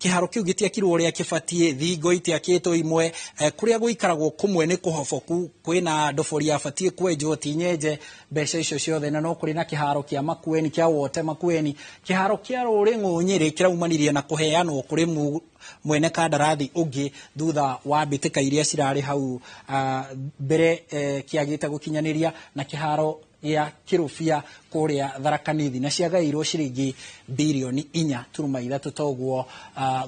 kĩharo kĩu gĩtiakirwo ũrĩa kĩbatiĩ, thingo itiakĩtwo imwe, kũrĩa gũikaragwo kũmwe nĩ kũhoboku, kwĩna ndobori yabatiĩ kwenjwo ti nyenje mbeca icio ciothe. Na no kũrĩ na kĩharo kĩa Makueni, kĩa Wote Makueni, kĩharo kĩa Rũrĩng'ũ Nyĩrĩ kĩraumanirie na kũheanwo kũrĩ mwene kandarathi ũngĩ thutha wa mbĩtĩka iria cirarĩ hau mbere kĩagĩte gũkinyanĩria, na kĩharo gĩa Kĩrũbia kũrĩa Tharaka Nithi, na ciagaĩirwo ciringi birioni 4.3 toguo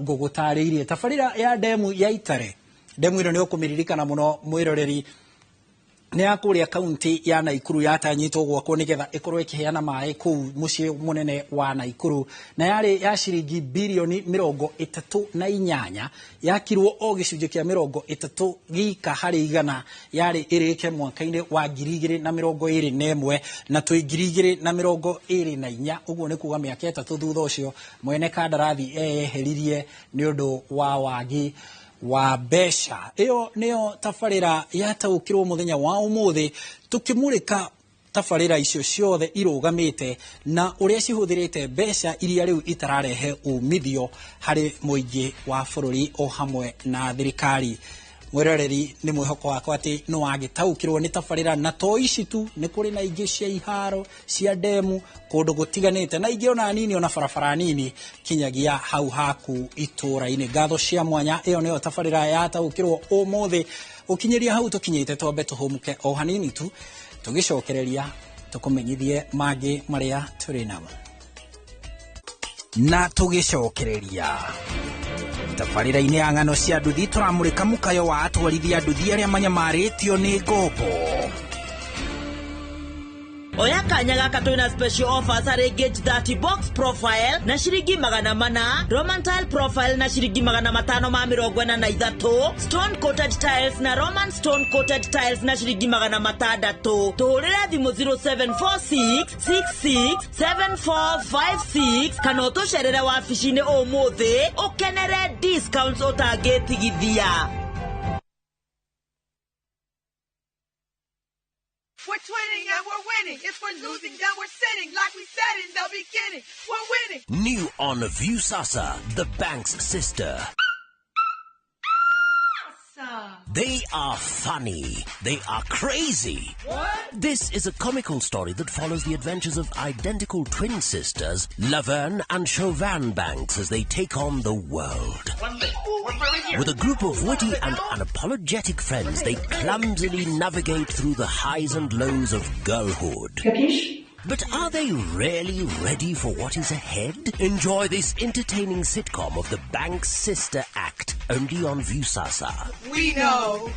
ngũgũtarĩirie. Tabarĩra ya ndemu ya Itare, ndemu ĩno nĩ ũkũmĩririkana mũno mwĩroreri, nĩ ya kũrĩa kaunti ya Naikuru, yatanyĩtwo gwakwo nĩgetha ĩkorwo ĩkĩheana maĩ kũu mũciĩ mũnene wa Naikuru, na yarĩ ya ciringi birioni 38, yakirwo o gĩcunjĩ kĩa 30 gika harĩ igana, yarĩ ĩrĩke mwaka-inĩ wa 2021 na twĩ 2024, ũguo nĩ kuga mĩaka 3 thutha ũcio mwene kandarathi eyeheririe nĩ ũndũ wa wagi wa mbeca. Ĩyo nĩyo tabarĩra yataũkĩrwo mũthenya wa ũmũthĩ, tũkĩmũrĩka tabarĩra icio ciothe irũgamĩte na ũrĩa cihũthĩrĩte mbeca iria rĩu itararehe umithio harĩ mũingĩ wa bũrũri o hamwe na thirikari. Mwĩroreri, nĩ mwĩhoko wakwa atĩ nĩ wagĩtaũkĩrwo nĩ tabarĩra, na to ici tu, nĩ kũrĩ na ingĩ cia iharo cia ndemu kũndũ gũtiganĩte, na ingĩ ona nini ona barabara nini kinyagia hau haku itũra-inĩ. Ngatho cia mwanya, ĩyo nĩyo tabarĩra yataũkĩrwo ũmũthĩ. Gũkinyĩria hau tũkinyĩte, twambe tũhũmũke o hanini tu, tũgĩcokereria tũkũmenyithie mangĩ marĩa tũrĩ namo. Na tũgĩcokereria tabarĩra-inĩ ya ng'ano cia nduthi, tũramũrĩka mũkayo wa atwarithia nduthi arĩa manyamarĩtio nĩ ngombo. Oya kanya gaka twina special offers harĩ Gauge 30 box profile na ciringi 400, Roman tile profile na ciringi 543, stone coated tiles na Roman stone coated tiles na ciringi 600. Tũhũrĩre thimũ 0746 66 7456 kana ũtũcerere wabici-inĩ ũmũthĩ ũkenere discounts ũtangĩtigithia. We're twinning and we're winning. If we're losing, then we're sitting like we said in the beginning. We're winning. New on Viusasa, the bank's sister. Awesome. They are funny. They are crazy. What? This is a comical story that follows the adventures of identical twin sisters, Laverne and Chauvin Banks, as they take on the world. With a group of witty and unapologetic friends, they clumsily navigate through the highs and lows of girlhood. Capiche? But are they really ready for what is ahead? Enjoy this entertaining sitcom of the Banks Sister Act, only on Viusasa. We know.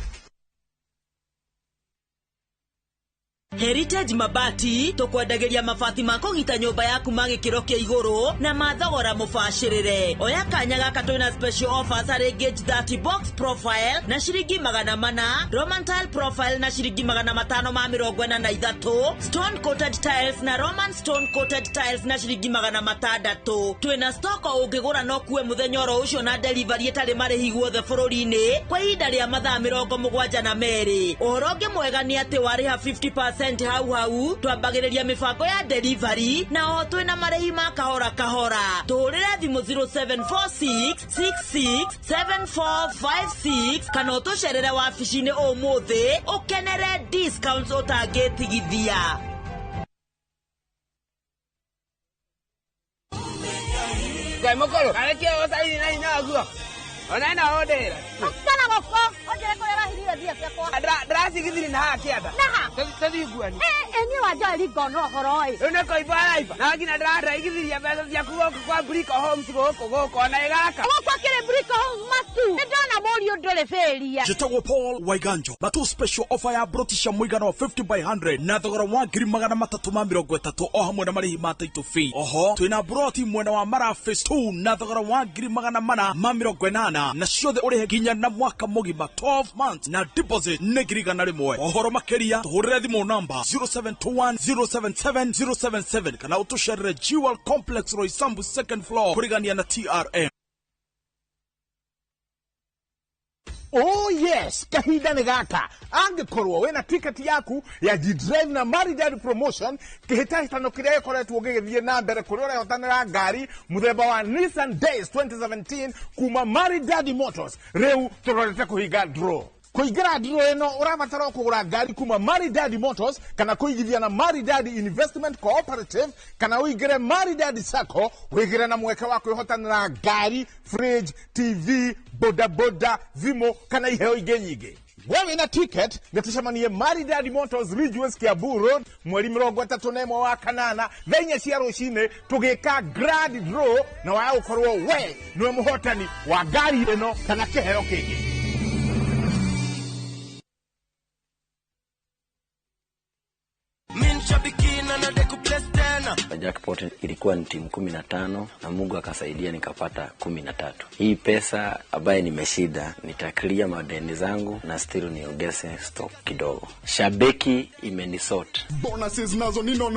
Heritage Mabati tukwendagĩria mabati ma kũgita nyũmba yaku ma gĩkĩro kĩa igũrũ na ma thogora mũbacĩrĩre. Oya kanya gaka twĩna special offers harĩ gauge 30 box profile na ciringi 400, Roman tile profile na ciringi 543, stone coated tiles na Roman stone coated tiles na ciringi 600. Twĩna stock o ũngĩgũra no kuwe mũthenya oro ũcio na delivery ĩtarĩ marĩhi guothe bũrũri-inĩ kwa ihinda rĩa mathaa 72. Ũhoro ũngĩ mwega nĩ atĩ warĩha 50% hau hau twambagĩrĩria mĩbango ya delivery na o twĩna marĩhi ma kahora kahora. Tũhũrĩre thimũ 0746667456 kana ũtũcerere wabici-inĩ ũmũthĩ ũkenere discounts ũtangĩtigithia. Ngai mokoro arekia osaini na inaguo ona na odera kana goko onjere kũrĩa ũrahithire mbia ciakwa ndĩracigithiri na haha kĩanda naha tũthiĩ nguani niĩ wanjoeri ngona ũhoro ĩ rĩu nĩ kũimba araiba na nginya ndĩraigithirie mbeca ciaku gũkũ kwa Brico Homes gũkũ gũkũ ona ĩgaka gũkũ akĩrĩ Brico Homes matu nĩ ndona mũriũ ndũrĩ bĩria. Njĩtagwo Paul Waiganjo matu special offer ya broti cia mũigana wa 50 by 100 na thogora wa 330 o hamwe na marĩhi ma title fee. Oho twĩna broti mwena wa Mara phase 2 na thogora wa 480 na ciothe ũrĩhe nginya na mwaka mũgima 12 months na deposit nĩ 100,000. Ũhoro makĩria tũhũrĩre thimũ namba 0721 077 077 kana ũtũcerere Jewel Complex Roysambu second floor kũrigania na TRM. Oh yes, kahinda nĩ gaka angĩkorwo wĩna ticket yaku ya G-Drive na Maridad promotion kĩhĩtahĩtano kĩrĩa gĩkoretwo gĩgĩthiĩ na mbere kũrĩa ũrehotanĩra ngari mũthemba wa Nissan Days 2017 kuma Maridad Motors. Rĩu tũrorete kũhinga draw. Kũingĩra draw ĩno ũrabatara kũgũra ngari kuma Maridad Motors kana kũigithia na Maridad Investment Cooperative kana ũingĩre Maridad Sacco wĩgĩre na mweke wa kwĩhotanĩra ngari, fridge, TV, boda boda, thimũ kana iheo ingĩ nyingĩ. We wĩna ticket nĩtũcemanie Maridad Motors Ridgeways Kiambu Road mweri 31 wa kanana thaa 4 cia rũcinĩ tũgĩka grand draw na waya gũkorwo we nĩwe mũhotani wa ngari ĩno kana kĩheo kĩngĩ. Jackpot ilikuwa ni timu 15 na Mungu akasaidia nikapata 13. Hii pesa ambaye nimeshinda nitaklia madeni zangu na still niongeze stock kidogo. Shabiki imenisort. Bonuses nazo ni no.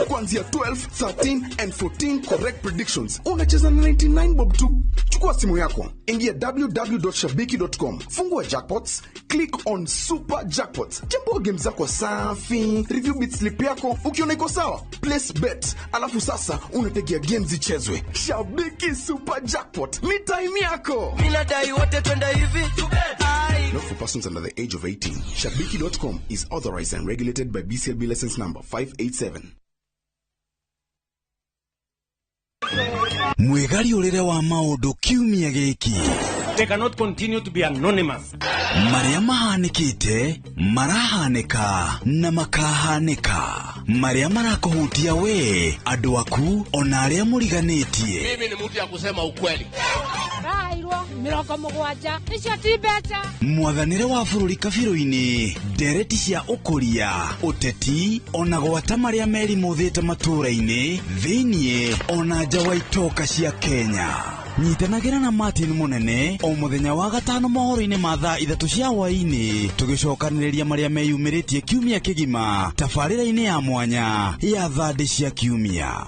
Kuanzia 12, 13 and 14 correct predictions. Unacheza na 99 bob tu. Chukua simu yako, ingia www.shabiki.com, fungua jackpots, click on super jackpots. Chambua game zako safi, review bit slip yako, ukiona iko sawa, place bet. Alafu sasa unategea games zichezwe. Shabiki Super Jackpot ni time yako. Ninadai wote twende hivi. Not for persons under the age of 18. Shabiki.com is authorized and regulated by BCLB license number 587. Mwĩgariũrĩre wa maũndũ kiumia gĩkĩ. They cannot continue to be anonymous. Marĩa mahanĩkĩte, marahanĩka na makahanĩka. Marĩa marakũhutia we, andũ aku, ona arĩa mũriganĩtie. Mimi ni mtu ya kusema ukweli. Rairwo 70 icio ti mbeca. Mwathanĩre wa bũrũri kabirũ-inĩ, ndereti cia ũkũria, ũteti, ona gwata marĩa merimũthĩte matũũra-inĩ, thĩiniĩ ona nja wa itoka cia Kenya. Nyitanagĩra na Martin Mũnene o mũthenya wa gatano mohoro-inĩ ma thaa 3 cia hwaĩ-inĩ tũgĩcokanĩrĩria marĩa meyumĩrĩtie kiumia kĩgima tabarĩra-inĩ ya mwanya ya thandĩ cia kiumia.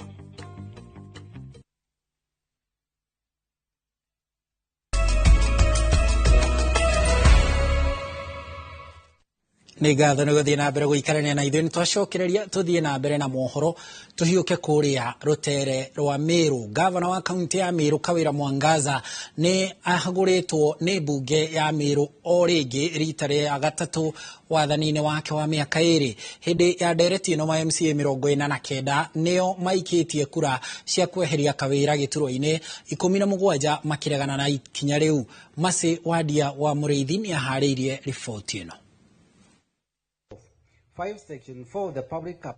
Nĩ ngatho nĩ gũthiĩ na mbere gũikarania na ithuĩ. Nĩ twacokereria tũthiĩ na mbere na mohoro tũhiũke kũrĩa rũtere rwa Meru. Gavana wa kaunti ya Meru Kawira Mwangaza nĩ ahagũrĩtwo nĩ mbunge ya Meru o rĩngĩ rita rĩa gatatũ wathani-inĩ wake wa mĩaka 2. Hĩndĩ ya ndereti ĩno ma MCA 49 nĩo maikĩtie kura cia kweheria Kawira gĩturwa-inĩ 17 makĩregana na ikinya rĩu. Masi Wadia wa Mũrĩithi nĩ aharĩirie riboti ĩno.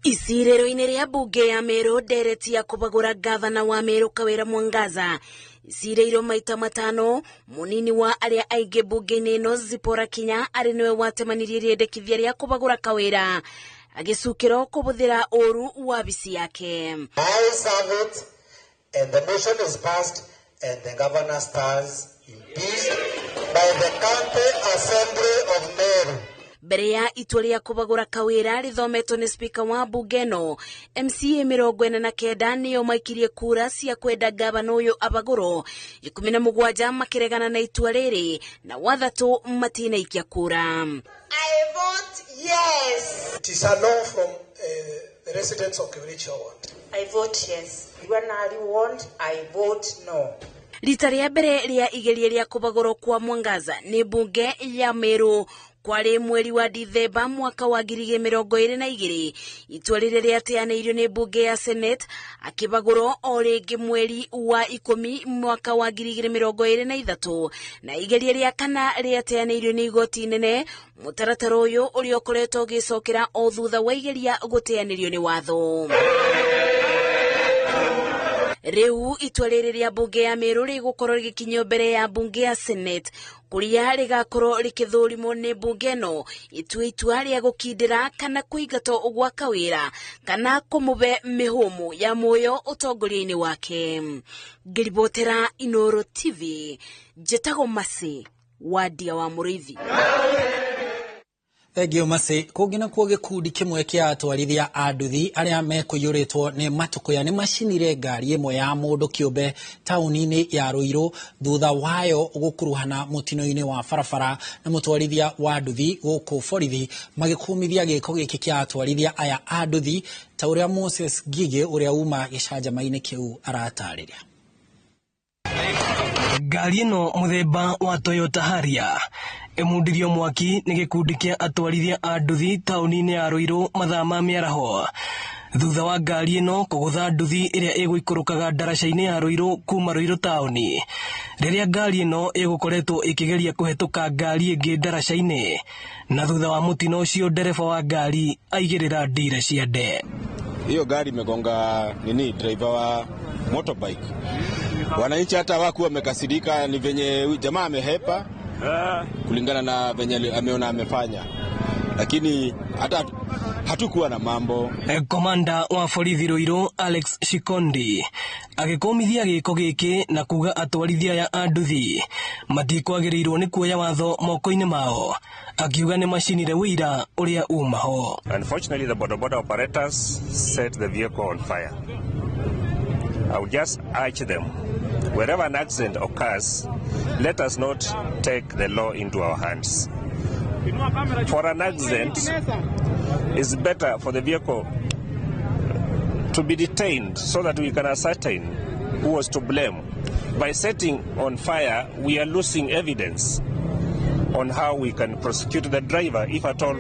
Icirĩro-inĩ rĩa mbunge ya Meru ndereti ya kũbagũra gavana wa Meru Kawira Mwangaza icirĩirwo maita 5. Mũnini wa arĩa aingĩ mbunge-inĩ ĩno Zipporah Kinya arĩ nĩwe watemanirie rĩendekithia rĩa kũbagũra Kawira Agĩcukĩrwo kũhũthĩra ũru wabici yake. Ayes have it, and the motion is passed, and the governor stands impeached by the County Assembly of Meru. Mbere ya itua rĩa kũbagũra Kawĩra rĩthometwo nĩ spika wa mbunge ĩno, MCA 49 nĩo maikirie kura cia kwenda gavana ũyũ abagũrwo, 17 makĩregana na itua rĩrĩ na 3 matinaikia kura. I vote yes. It is a no from the residents of Kibirichia ward. I vote yes. Wanari ward, I vote no. Rita rĩa mbere rĩa igeria rĩa kũbagũrwo kwa Mwangaza nĩ mbunge ya Meru kwarĩ mweri wa Dithemba mwaka wa 2022. Itua rĩrĩa rĩateanĩirio nĩ mbunge ya Senate akĩbagũrwo o rĩngĩ mweri wa 10 mwaka wa 2023, na igeria rĩa kana rĩateanĩirio nĩ igoti inene. Mũtaratara ũyũ ũrĩa ũkoretwo ũgĩcokera o thutha wa igeria gũteanĩrio nĩ watho. Rĩu itua rĩrĩ rĩa mbunge ya Meru rĩgũkorwo rĩgĩkinyio mbere ya mbunge ya Senate kũrĩa rĩgakorwo rĩkĩthũrimwo nĩ mbunge ĩno ĩtue itua rĩa gũkindĩra kana kũingatwo gwa Kawĩra kana kũmũbe mĩhũmũ ya muoyo ũtongoria-inĩ wake. Ngĩribotera Inooro TV, njĩtagwo Mercy Wandia wa Mũrĩithi. Thengiũ Mercy. Kũngĩ nakuo gĩkundi kĩmwe kĩa atwarithia a nduthi arĩa mekũiyũrĩtwo nĩ matũkũya nĩ macinire ngari ĩmwe ya mũndũ kĩũmbe taũni-inĩ ya Ruiru thutha wayo gũkuruhana mũtino-inĩ wa barabara na mũtwarithia wa nduthi gũkũ borithi magĩkũmithia gĩko gĩkĩ kĩa atwarithia aya a nduthi ta ũrĩa Moses Ngigĩ ũrĩa uma gĩcanjama-inĩ kĩu aratarĩria. Ngari ĩno mũthemba wa Toyota Harrier ĩmundirio mwaki nĩ gĩkundi kĩa atwarithia a nduthi taũni-inĩ ya Ruiru mathaa ma mĩaraho thutha wa ngari ĩno kũgũtha nduthi ĩrĩa ĩgũikũrũkaga ndaraca-inĩ ya Ruiru kuma Ruiru taũni rĩrĩa ngari ĩno ĩgũkoretwo ĩkĩgeria kũhetũka ngari ĩngĩ ndaraca-inĩ, na thutha wa mũtino ũcio ndereba wa ngari aigĩrĩra ndira cia nde. Hiyo gari imegonga nini driver wa motorbike. Wananchi hata hawakuwa wamekasirika, ni venye jamaa amehepa kulingana na venye ameona amefanya, lakini hata hatukuwa na mambo. Komanda wa borithi Ruiru Alex Shikondi agĩkũmithia gĩko gĩkĩ na kuga atwarithia aya a nduthi matikwagĩrĩirwo nĩ kuoya watho moko-inĩ mao, akiuga nĩ macinire wĩira ũrĩa umaho. Unfortunately, the boda boda operators set the vehicle on fire. I would just urge them, wherever an accident occurs, let us not take the law into our hands. For an accident, it's better for the vehicle to be detained so that we can ascertain who was to blame. By setting on fire, we are losing evidence on how we can prosecute the driver if at all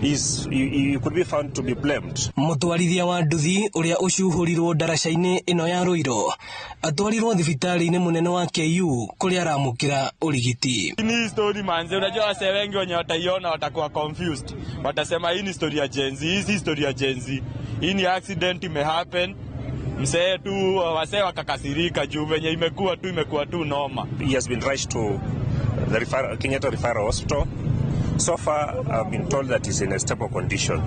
he could be found to be blamed. Mũtwarithia wa nduthi ũrĩa ũcuhũrirwo ndaraca-inĩ ĩno ya Ruiru atwarirwo thibitarĩ-inĩ mũnene wa KU kũrĩa aramũkĩra ũrigiti. Ni story manze, unajua wasee wengi wenye wataiona watakuwa confused, watasema hii ni story ya Gen Z, hii si story ya Gen Z, hii ni accident imehappen. Msee tu wasee wakakasirika juu venye imekuwa tu noma. He has been rushed to the Kenyatta Referral Hospital. So far, I've been told that he's in a stable condition.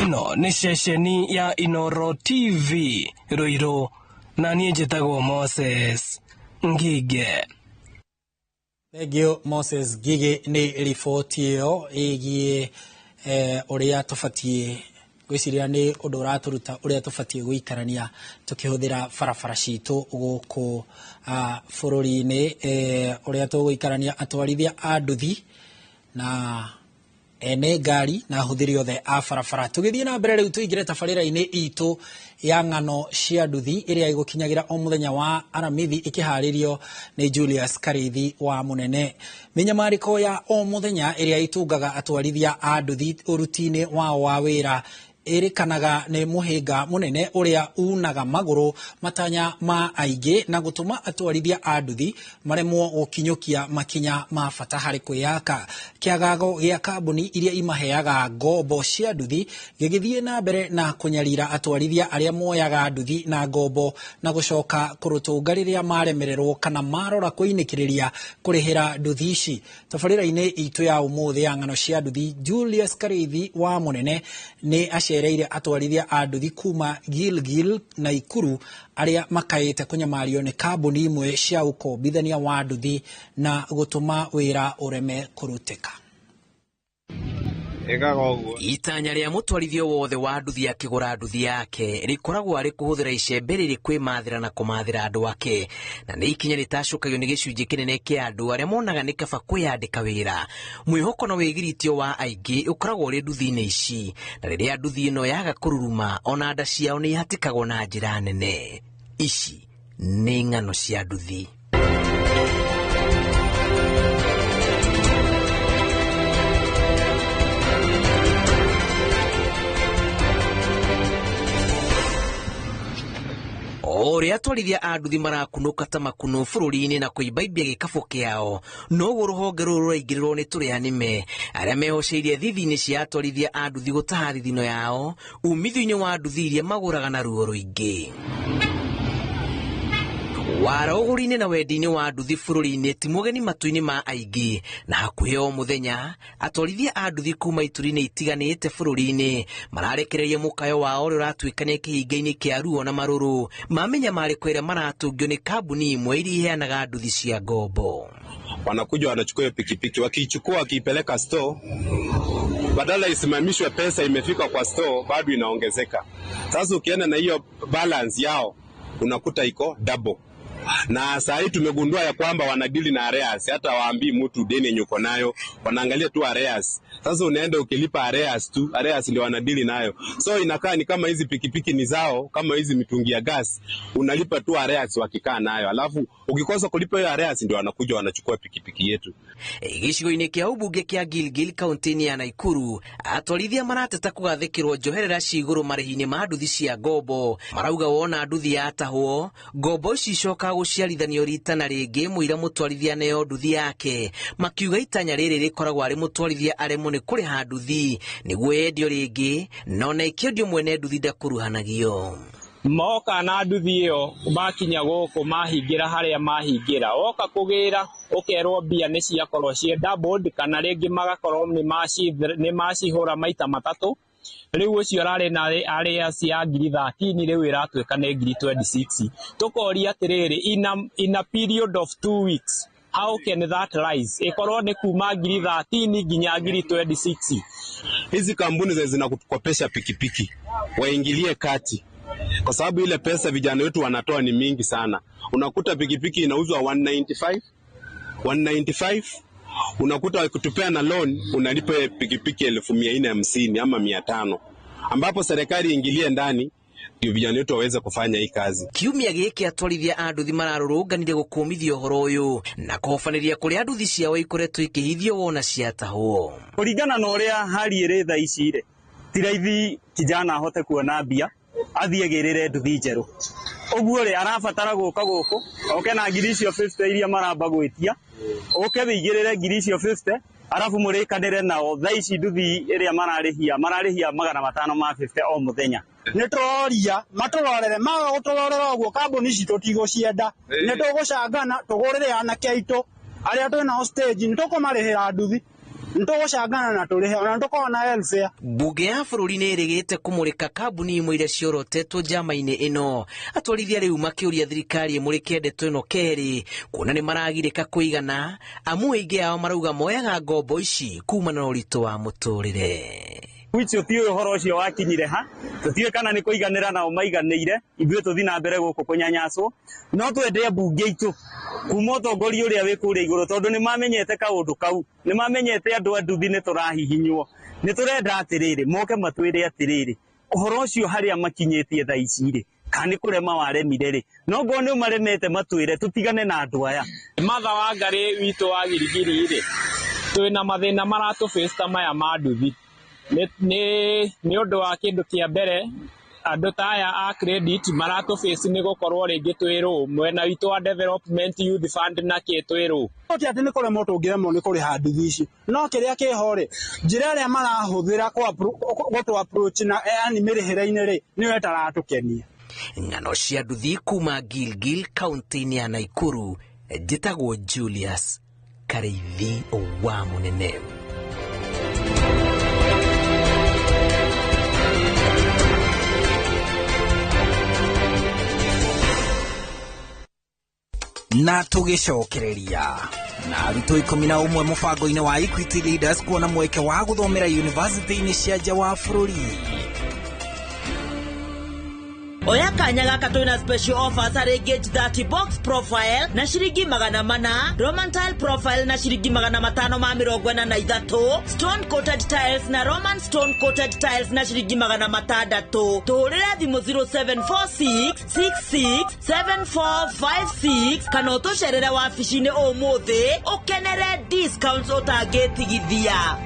Ĩno nĩ ceceni ya Inooro TV Ruiru, na niĩ njĩtagwo Moses Ngige. Thengiũ Moses Ngige nĩ riboti ĩyo ĩgiĩ ũrĩa tũbatiĩ gwĩciria nĩ ũndũ ũratũruta ũrĩa tũbatiĩ gũikarania tũkĩhũthĩra barabara citũ gũkũ bũrũri-inĩ, ũrĩa tũgũikarania atwarithia a nduthi na ene ngari na ahũthĩri othe a barabara. Tũgĩthiĩ na mbere rĩu tũingĩre tabarĩra-inĩ itũ ya ng'ano cia nduthi ĩrĩa ĩgũkinyagĩra o mũthenya wa Aramithi ĩkĩharĩrio nĩ Julius Karithi wa Mũnene. Mĩnyamarĩko ya o mũthenya ĩrĩa ĩtungaga atwarithia a nduthi ũruti-inĩ wao wa wĩra Ĩrĩkanaga nĩ mũhĩnga mũnene ũrĩa unaga magũrũ matanya ma aingĩ na gũtũma atwarithia a nduthi maremwo gũkinyũkia makinya ma bata harĩ kwĩyaka. Kĩagago gĩa kambuni iria imaheaga ngombo cia nduthi gĩgĩthiĩ na mbere na kũnyarira atwarithia arĩa moyaga nduthi na ngombo na gũcoka kũrũtũnga rĩrĩa maremererwo kana marora kwĩinĩkĩrĩria kũrĩhĩra nduthi ici. Tabarĩra-inĩ itũ ya ũmũthĩ ya ng'ano cia nduthi, Julius Karithi wa Mũnene nĩ acereire atwarithia a nduthi kuma Gilgil na Ikuru arĩa makaĩte kũnyamario nĩ kambuni imwe cia ũkombithania wa nduthi na gũtũma wĩra ũreme kũrutĩka. Itanya rĩa mũtwarithia wothe wa nduthi akĩgũra nduthi yake rĩkoragwo arĩ kũhũthĩra icembe rĩrĩ kwĩmathĩra na kũmathĩra andũ ake, na nĩ ikinya rĩtacũkagio nĩ gĩcunjĩ kĩnene kĩa andũ arĩa monaga nĩ kaba kwĩyandĩka wĩra. Mwĩhoko na wĩgiritio wa aingĩ ũkoragwo ũrĩ nduthi-inĩ ici, na rĩrĩa nduthi ĩno yaga kũruruma ona nda ciao nĩ ihatĩkagwo na njĩra nene. Ici nĩ ng'ano cia nduthi. Ũrĩa atwarithia a nduthi marakunũka ta makunũ bũrũri-inĩ na kũimbaimbia gĩkabũ kĩao, noguo rũhonge rũrũ rũraingĩrĩrwo nĩ tũrĩa nĩme arĩa mehoceirie thithi-inĩ cia atwarithia a nduthi gũtaha thithino yao umithio-inĩ wa nduthi iria magũraga na ruo rũingĩ. Wara ũgũri-inĩ na wendi-inĩ wa nduthi bũrũri-inĩ ti mũgeni matũ-inĩ ma aingĩ, na hakuhĩ o mũthenya atwarithia a nduthi kuma ituri-inĩ itiganĩte bũrũri-inĩ mararekereria mũkayo wao ũrĩa ũratuĩkania kĩhinga-inĩ kĩa ruo na marũrũ ma mĩnyamarĩko ĩrĩa maratũngio nĩ kambuni imwe iria iheanaga nduthi cia ngombo. Wanakuja wanachukua hiyo pikipiki, wakiichukua wakiipeleka store, badala isimamishwe pesa imefika kwa store bado inaongezeka. Sasa ukienda na hiyo balance yao unakuta iko double. Na saa hii tumegundua ya kwamba wanadili na arrears, hata waambii mtu deni yenye uko nayo, wanaangalia tu arrears. Sasa unaenda ukilipa arrears tu, arrears ndio wanadili nayo. So inakaa ni kama hizi pikipiki ni zao, kama hizi mitungi ya gas, unalipa tu arrears wakikaa nayo. Alafu ukikosa kulipa hiyo arrears ndio wanakuja wanachukua pikipiki yetu. Gĩcigo-inĩ kĩa ũmbunge kĩa Gilgil kaunti-inĩ ya Nakuru, atwarithia marateta kũgathĩkĩrwo njoherera ci igũrũ marĩhi-inĩ ma nduthi cia ngombo. Marauga wona nduthi yatahwo, ngombo ici icokaga gũciarithanio rita na rĩngĩ mũira mũtwarithia neo nduthi yake, makiuga itanya rĩrĩ rĩkoragwo arĩ mũtwarithia aremwo nĩ kũrĩha nduthi nĩguo yendio rĩngĩ, na ona ĩkĩendio mwene nduthi ndakuruhanagio. Moka na nduthi ĩyo makinya gũkũ mahingĩra harĩa mahingĩra, woka kũgĩra ũkerwo mbia nĩ ciakorwo ciĩ doubled, kana rĩngĩ magakorwo nĩ macihũra maita matatũ. Rĩu ũcio ararĩ na arrears ya ngiri 13 rĩu ĩratuĩka nĩ ngiri 26. Tũkoria atĩrĩrĩ, in a period of 2 weeks how can that rise? Ĩkorwo nĩ kuma ngiri 13 nginya ngiri 26. Hizi kampuni zinakukopesha pikipiki waingilie kati, kwa sababu ile pesa vijana wetu wanatoa ni mingi sana. Unakuta pikipiki inauzwa 195, unakuta wakitupea na loan unalipa pikipiki 1450 ama 500, ambapo serikali ingilie ndani ndio vijana wetu waweze kufanya hii kazi. Kiumia gĩkĩ atwarithia a nduthi mararũrũnganire gũkũmithia ũhoro ũyũ na kũhobanĩria kũrĩa nduthi ciao ikoretwo ikĩhithio wona ciatahwo. Kũringana na ũrĩa hali ĩrĩ thaa ici rĩ, ti raithi kijana ahote kuona mbia athiĩ agĩrĩre nduthi njerũ. Ũguo rĩ, arabatara gũka gũkũ oke na ngiri icio 50 iria maramba gwĩtia, ũke wĩigĩrĩre ngiri icio 50 arabu mũrĩkanĩre nao. Thaa ici nduthi ĩrĩa mararĩhia 500 ma 50 o mũthenya. Nĩ tũroria matũrorere, maga gũtũrorera ũguo kambuni ici tũtigũcienda. Nĩ tũgũcangana tũgũrĩre anake aitũ arĩa twĩnao stage, nĩ tũkũmarĩhĩra nduthi, nĩ tũgũcangana na tũrĩhe, ona nĩ tũkoragwo na welfare. Mbunge ya bũrũri nĩ ĩrĩgĩte kũmũrĩka kambuni imwe iria ciorotetwo njama-inĩ ĩno. Atwarithia rĩu makĩũria thirikari ĩmũrĩke ndeto ĩno kerĩ, kuona nĩ maragirĩka kũigana, amu aingĩ ao marauga moyaga ngombo ici kumana na ũritũ wa mũtũrĩre. Which tũtiũĩ ũhoro ũcio wakinyire ha, tũtiũĩ kana nĩ kũiganĩra nao maiganĩire, ithuĩ tũthiĩ na mbere gũkũ kũnyanyaswo. No twende mbunge itũ kuma ũtongoria ũrĩa wĩ kũrĩa igũrũ, tondũ nĩ mamenyete kaũndũ kau, nĩ mamenyete andũ a nduthi nĩ tũrahihinywo. Nĩ tũrenda atĩrĩrĩ, moke matwĩre atĩrĩrĩ, ũhoro ũcio harĩa makinyĩtie thaa ici rĩ, kana nĩ kũrema waremire rĩ, no ngorwo nĩ ũmaremete matwĩre tũtigane na andũ aya. Martha Wangari witũ wa Giligili rĩ, twĩna mathĩna maratũbĩsta maya ma nduthi. Nĩ ũndũ wa kĩndũ kĩa mbere andũ ta aya a credit maratũ face nĩ gũkorwo rĩngĩ twĩ mwena witũ wa development youth fund na kĩ twĩ. Ti atĩ nĩ kũremwo tũngĩremwo nĩ kũrĩha nduthi ici, no kĩrĩa kĩho rĩ, njĩra ĩrĩa marahũthĩra gũtũ approach na yani mĩrĩhĩre-inĩ rĩ, nĩyo ĩtaratũkenia. Ng'ano cia nduthi kuma Gilgil kaunti-inĩ ya Nakuru, njĩtagwo Julius Karĩithi wa Mũnene. Na tũgĩcokereria na arutwo 11 mũbango-inĩ wa Equity Leaders kuona mweke wa gũthomera university-inĩ cia nja wa bũrũri. Oya kanya gaka twina special offers harĩ Gauge 30 box profile na ciringi 400, Roman tile profile na ciringi 543, stone coated tiles na Roman stone coated tiles na ciringi 600. Tũhũrĩre thimũ 0746 66 7456 kana ũtũcerere wabici-inĩ ũmũthĩ ũkenere discounts ũtangĩtigithia.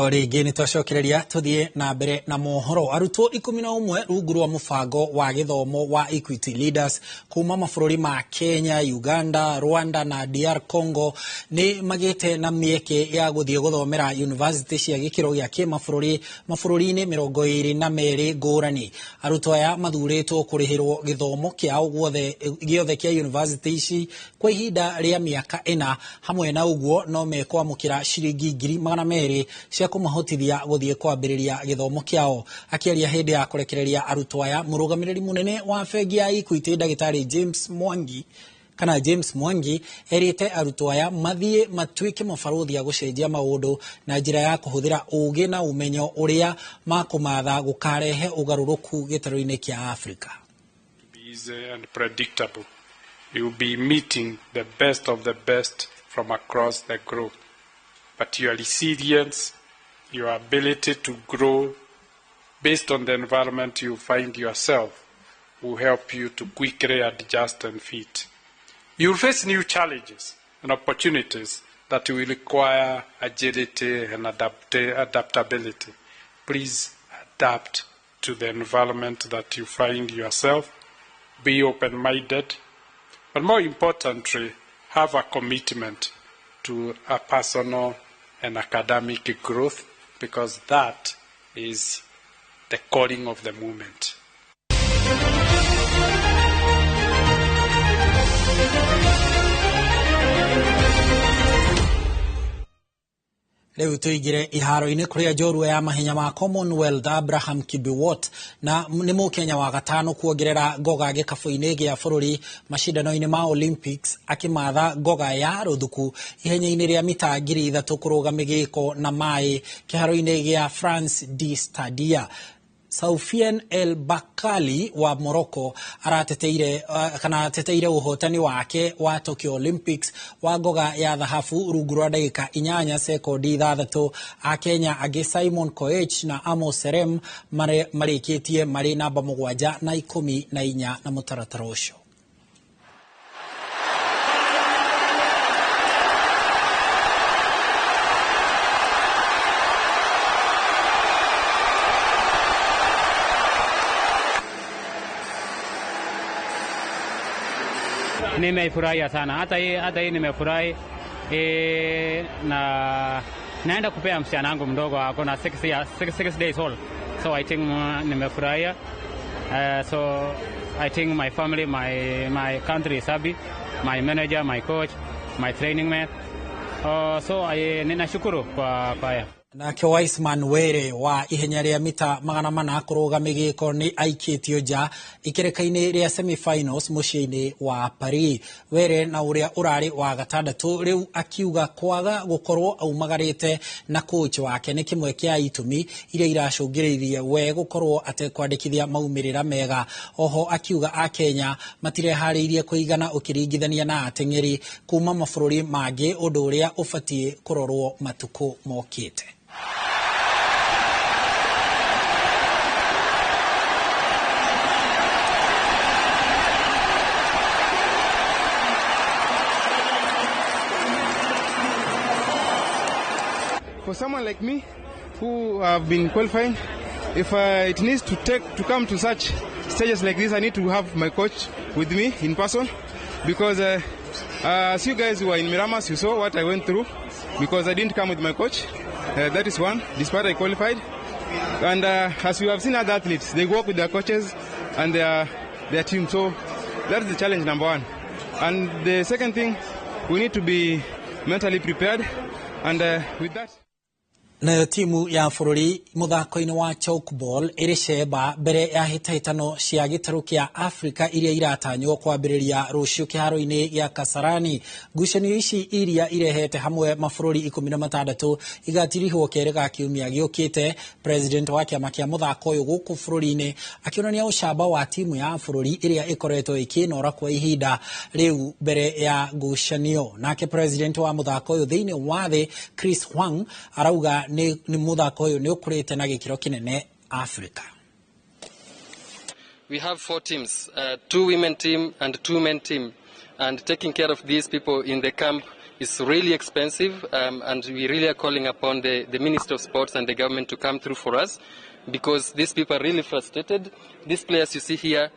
O rĩngĩ nĩ twacokereria tũthiĩ na mbere na mohoro. Arutwo 11 rungu rwa mũbango wa gĩthomo wa Equity Leaders kuma mabũrũri ma Kenya, Uganda, Rwanda na DR Congo nĩ magĩte na mĩeke ya gũthiĩ gũthomera university cia gĩkĩro gĩa kĩmabũrũri mabũrũri-inĩ 22 ngũrani. Arutwo aya mathurĩtwo kũrĩhĩrwo gĩthomo kĩao gĩothe kĩa university ici kwa ihinda rĩa mĩaka 4. Hamwe na ũguo no mekwamũkĩra ciringi 200,000 cia kũmahotithia gũthiĩ kwambĩrĩria gĩthomo kĩao. Akĩaria hĩndĩ ya kũrekereria arutwo aya, mũrũgamĩrĩri mũnene wa bengi ya Equity ndagĩtarĩ James Mwangi erĩte arutwo aya mathiĩ matuĩke mabarũthi a gũcenjia maũndũ na njĩra ya kũhũthĩra ũũgĩ na ũmenyo ũrĩa makũmatha gũkarehe ũgarũrũku gĩtarũ-inĩ kĩa Afrika. Easy and predictable. You will be meeting the best of the best from across the globe. But your resilience, your ability to grow based on the environment you find yourself will help you to quickly adjust and fit. You'll face new challenges and opportunities that will require agility and adaptability. Please adapt to the environment that you find yourself. Be open-minded, but more importantly, have a commitment to a personal and academic growth, because that is the calling of the movement. Rĩu tũingĩre iharo-inĩ kũrĩa njorua ya mahenya ma Commonwealth Abraham Kibiwot na nĩ mũkenya wa gatano kuongerera ngoga gĩkabũ-inĩ gĩa bũrũri macindano-inĩ ma Olympics, akĩmatha ngoga ya rũthuku ihenya-inĩ rĩa mita 3,000 kũrũga mĩgĩko na maĩ kĩharo-inĩ gĩa France de Stadia. Soufiane El Bakali wa Morocco ateteire ũhotani wake wa Tokyo Olympics wa ngoga ya thahabu rungu rwa ndagĩka 8 sekondi 6. Akenya angĩ Simon Koech na Amos Serem marĩkĩtie marĩ namba 7 na 14 na mũtaratara ũcio. Nimefurahia sana, hata hii nimefurahi na naenda kupea msichana wangu mdogo ako na 6 days old, so I think nimefurahia. So I think my family, my country is happy, my manager, my coach, my training man. So I ninashukuru kwa haya. Nake Wiseman Were wa ihenya rĩa mita 400 kũrũga mĩgĩko nĩ aikĩtio nja ikereka-inĩ rĩa semifinals mũciĩ-inĩ wa Paris. Were na ũrĩa ũrarĩ wa gatandatũ rĩu akiuga kwaga gũkorwo aumagarĩte na coach wake nĩ kĩmwe kĩa itũmi iria iracũngĩrĩirie we gũkorwo atekwandĩkithia maumĩrĩra mega. Oho akiuga Akenya matireharĩirie kũigana ũkĩringithania na ateng'eri kuma mabũrũri mangĩ, ũndũ ũrĩa ũbatiĩ kũrorwo matukũ mokĩte. For someone like me who have been qualifying, if it needs to take to come to such stages like this, I need to have my coach with me in person, because as you guys who are in Miramas, you saw what I went through because I didn't come with my coach. That is one, despite I qualified. And as you have seen other athletes, they work with their coaches and their team. So that is the challenge number one. And the second thing, we need to be mentally prepared. And with that... Nayo timu ya bũrũri mũthako-inĩ wa chalkball ĩrĩ cemba mbere ya hĩtahĩtano cia gĩtarũ kĩa Afrika iria iratanywo kwambĩrĩria rũciũ kĩharo-inĩ gĩa Kasarani. Ngucanio ici iria irehete hamwe mabũrũri 16 igatirihwo kerĩ ga kiumia gĩũkĩte. President wa kĩama kĩa mũthako ũyũ gũkũ bũrũri-inĩ akĩonania ũcamba wa timu ya bũrũri ĩrĩa ĩkoretwo ĩkĩnora kwa ihinda rĩu mbere ya ngucanio. Nake president wa mũthako ũyũ thĩinĩ wa thĩ Chris Huang arauga ni muthako uyu ni ukurite na gikiro kinene Africa. We have 4 teams, 2 women team and 2 men team, and taking care of these people in the camp is really expensive, and we really are calling upon the Minister of Sports and the government to come through for us, because these people are really frustrated. These players you see here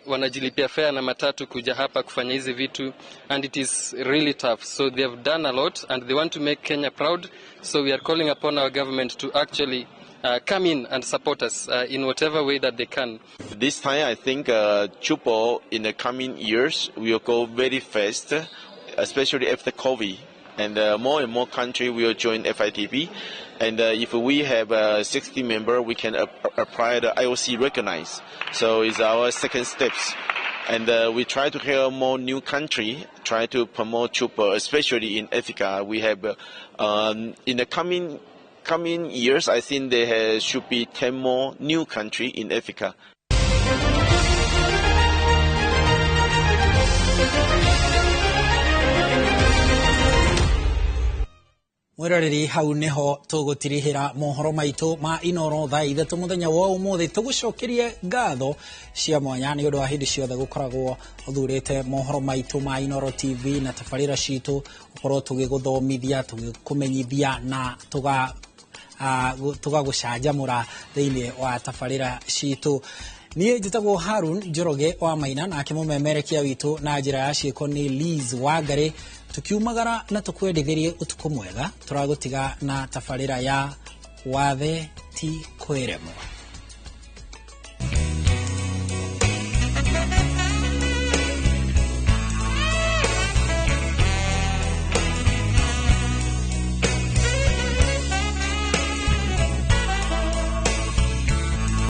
wanajilipia fare na matatu kuja hapa kufanya hizi vitu, and it is really tough. So they have done a lot and they want to make Kenya proud. So we are calling upon our government to actually come in and support us in whatever way that they can. This time I think tchoukball in the coming years will go very fast, especially after COVID. And more and more countries will join FITB. And if we have 60 members, we can apply the IOC recognize. So it's our second steps. And we try to help more new country, try to promote tchoukball, especially in Africa. We have, in the coming years, I think there should be 10 more new countries in Africa. Mwiroreri hau niho tugutirihira mohoro maitu ma Inoro thaa ithatũ muthenya wa umuthi. Tugucokerie ngatho cia mwanya ni undu wa hindi ciothe gukoragwo uthurite mohoro maitu ma Inoro TV na tabarĩra citu ukorwo tugiguthomithia tugikumenyithia na tugagucanjamũra thĩinĩ wa tabarĩra citu. Niĩ njĩtagwo Harun Njoroge wa Maina, nake mũmemerekia witũ na njĩra ya ciĩko nĩ Liz Wangari. Tukiumagara na tukwendithirie utuku mwega, turagutiga na tabarĩra ya wathe ti kwĩremwo.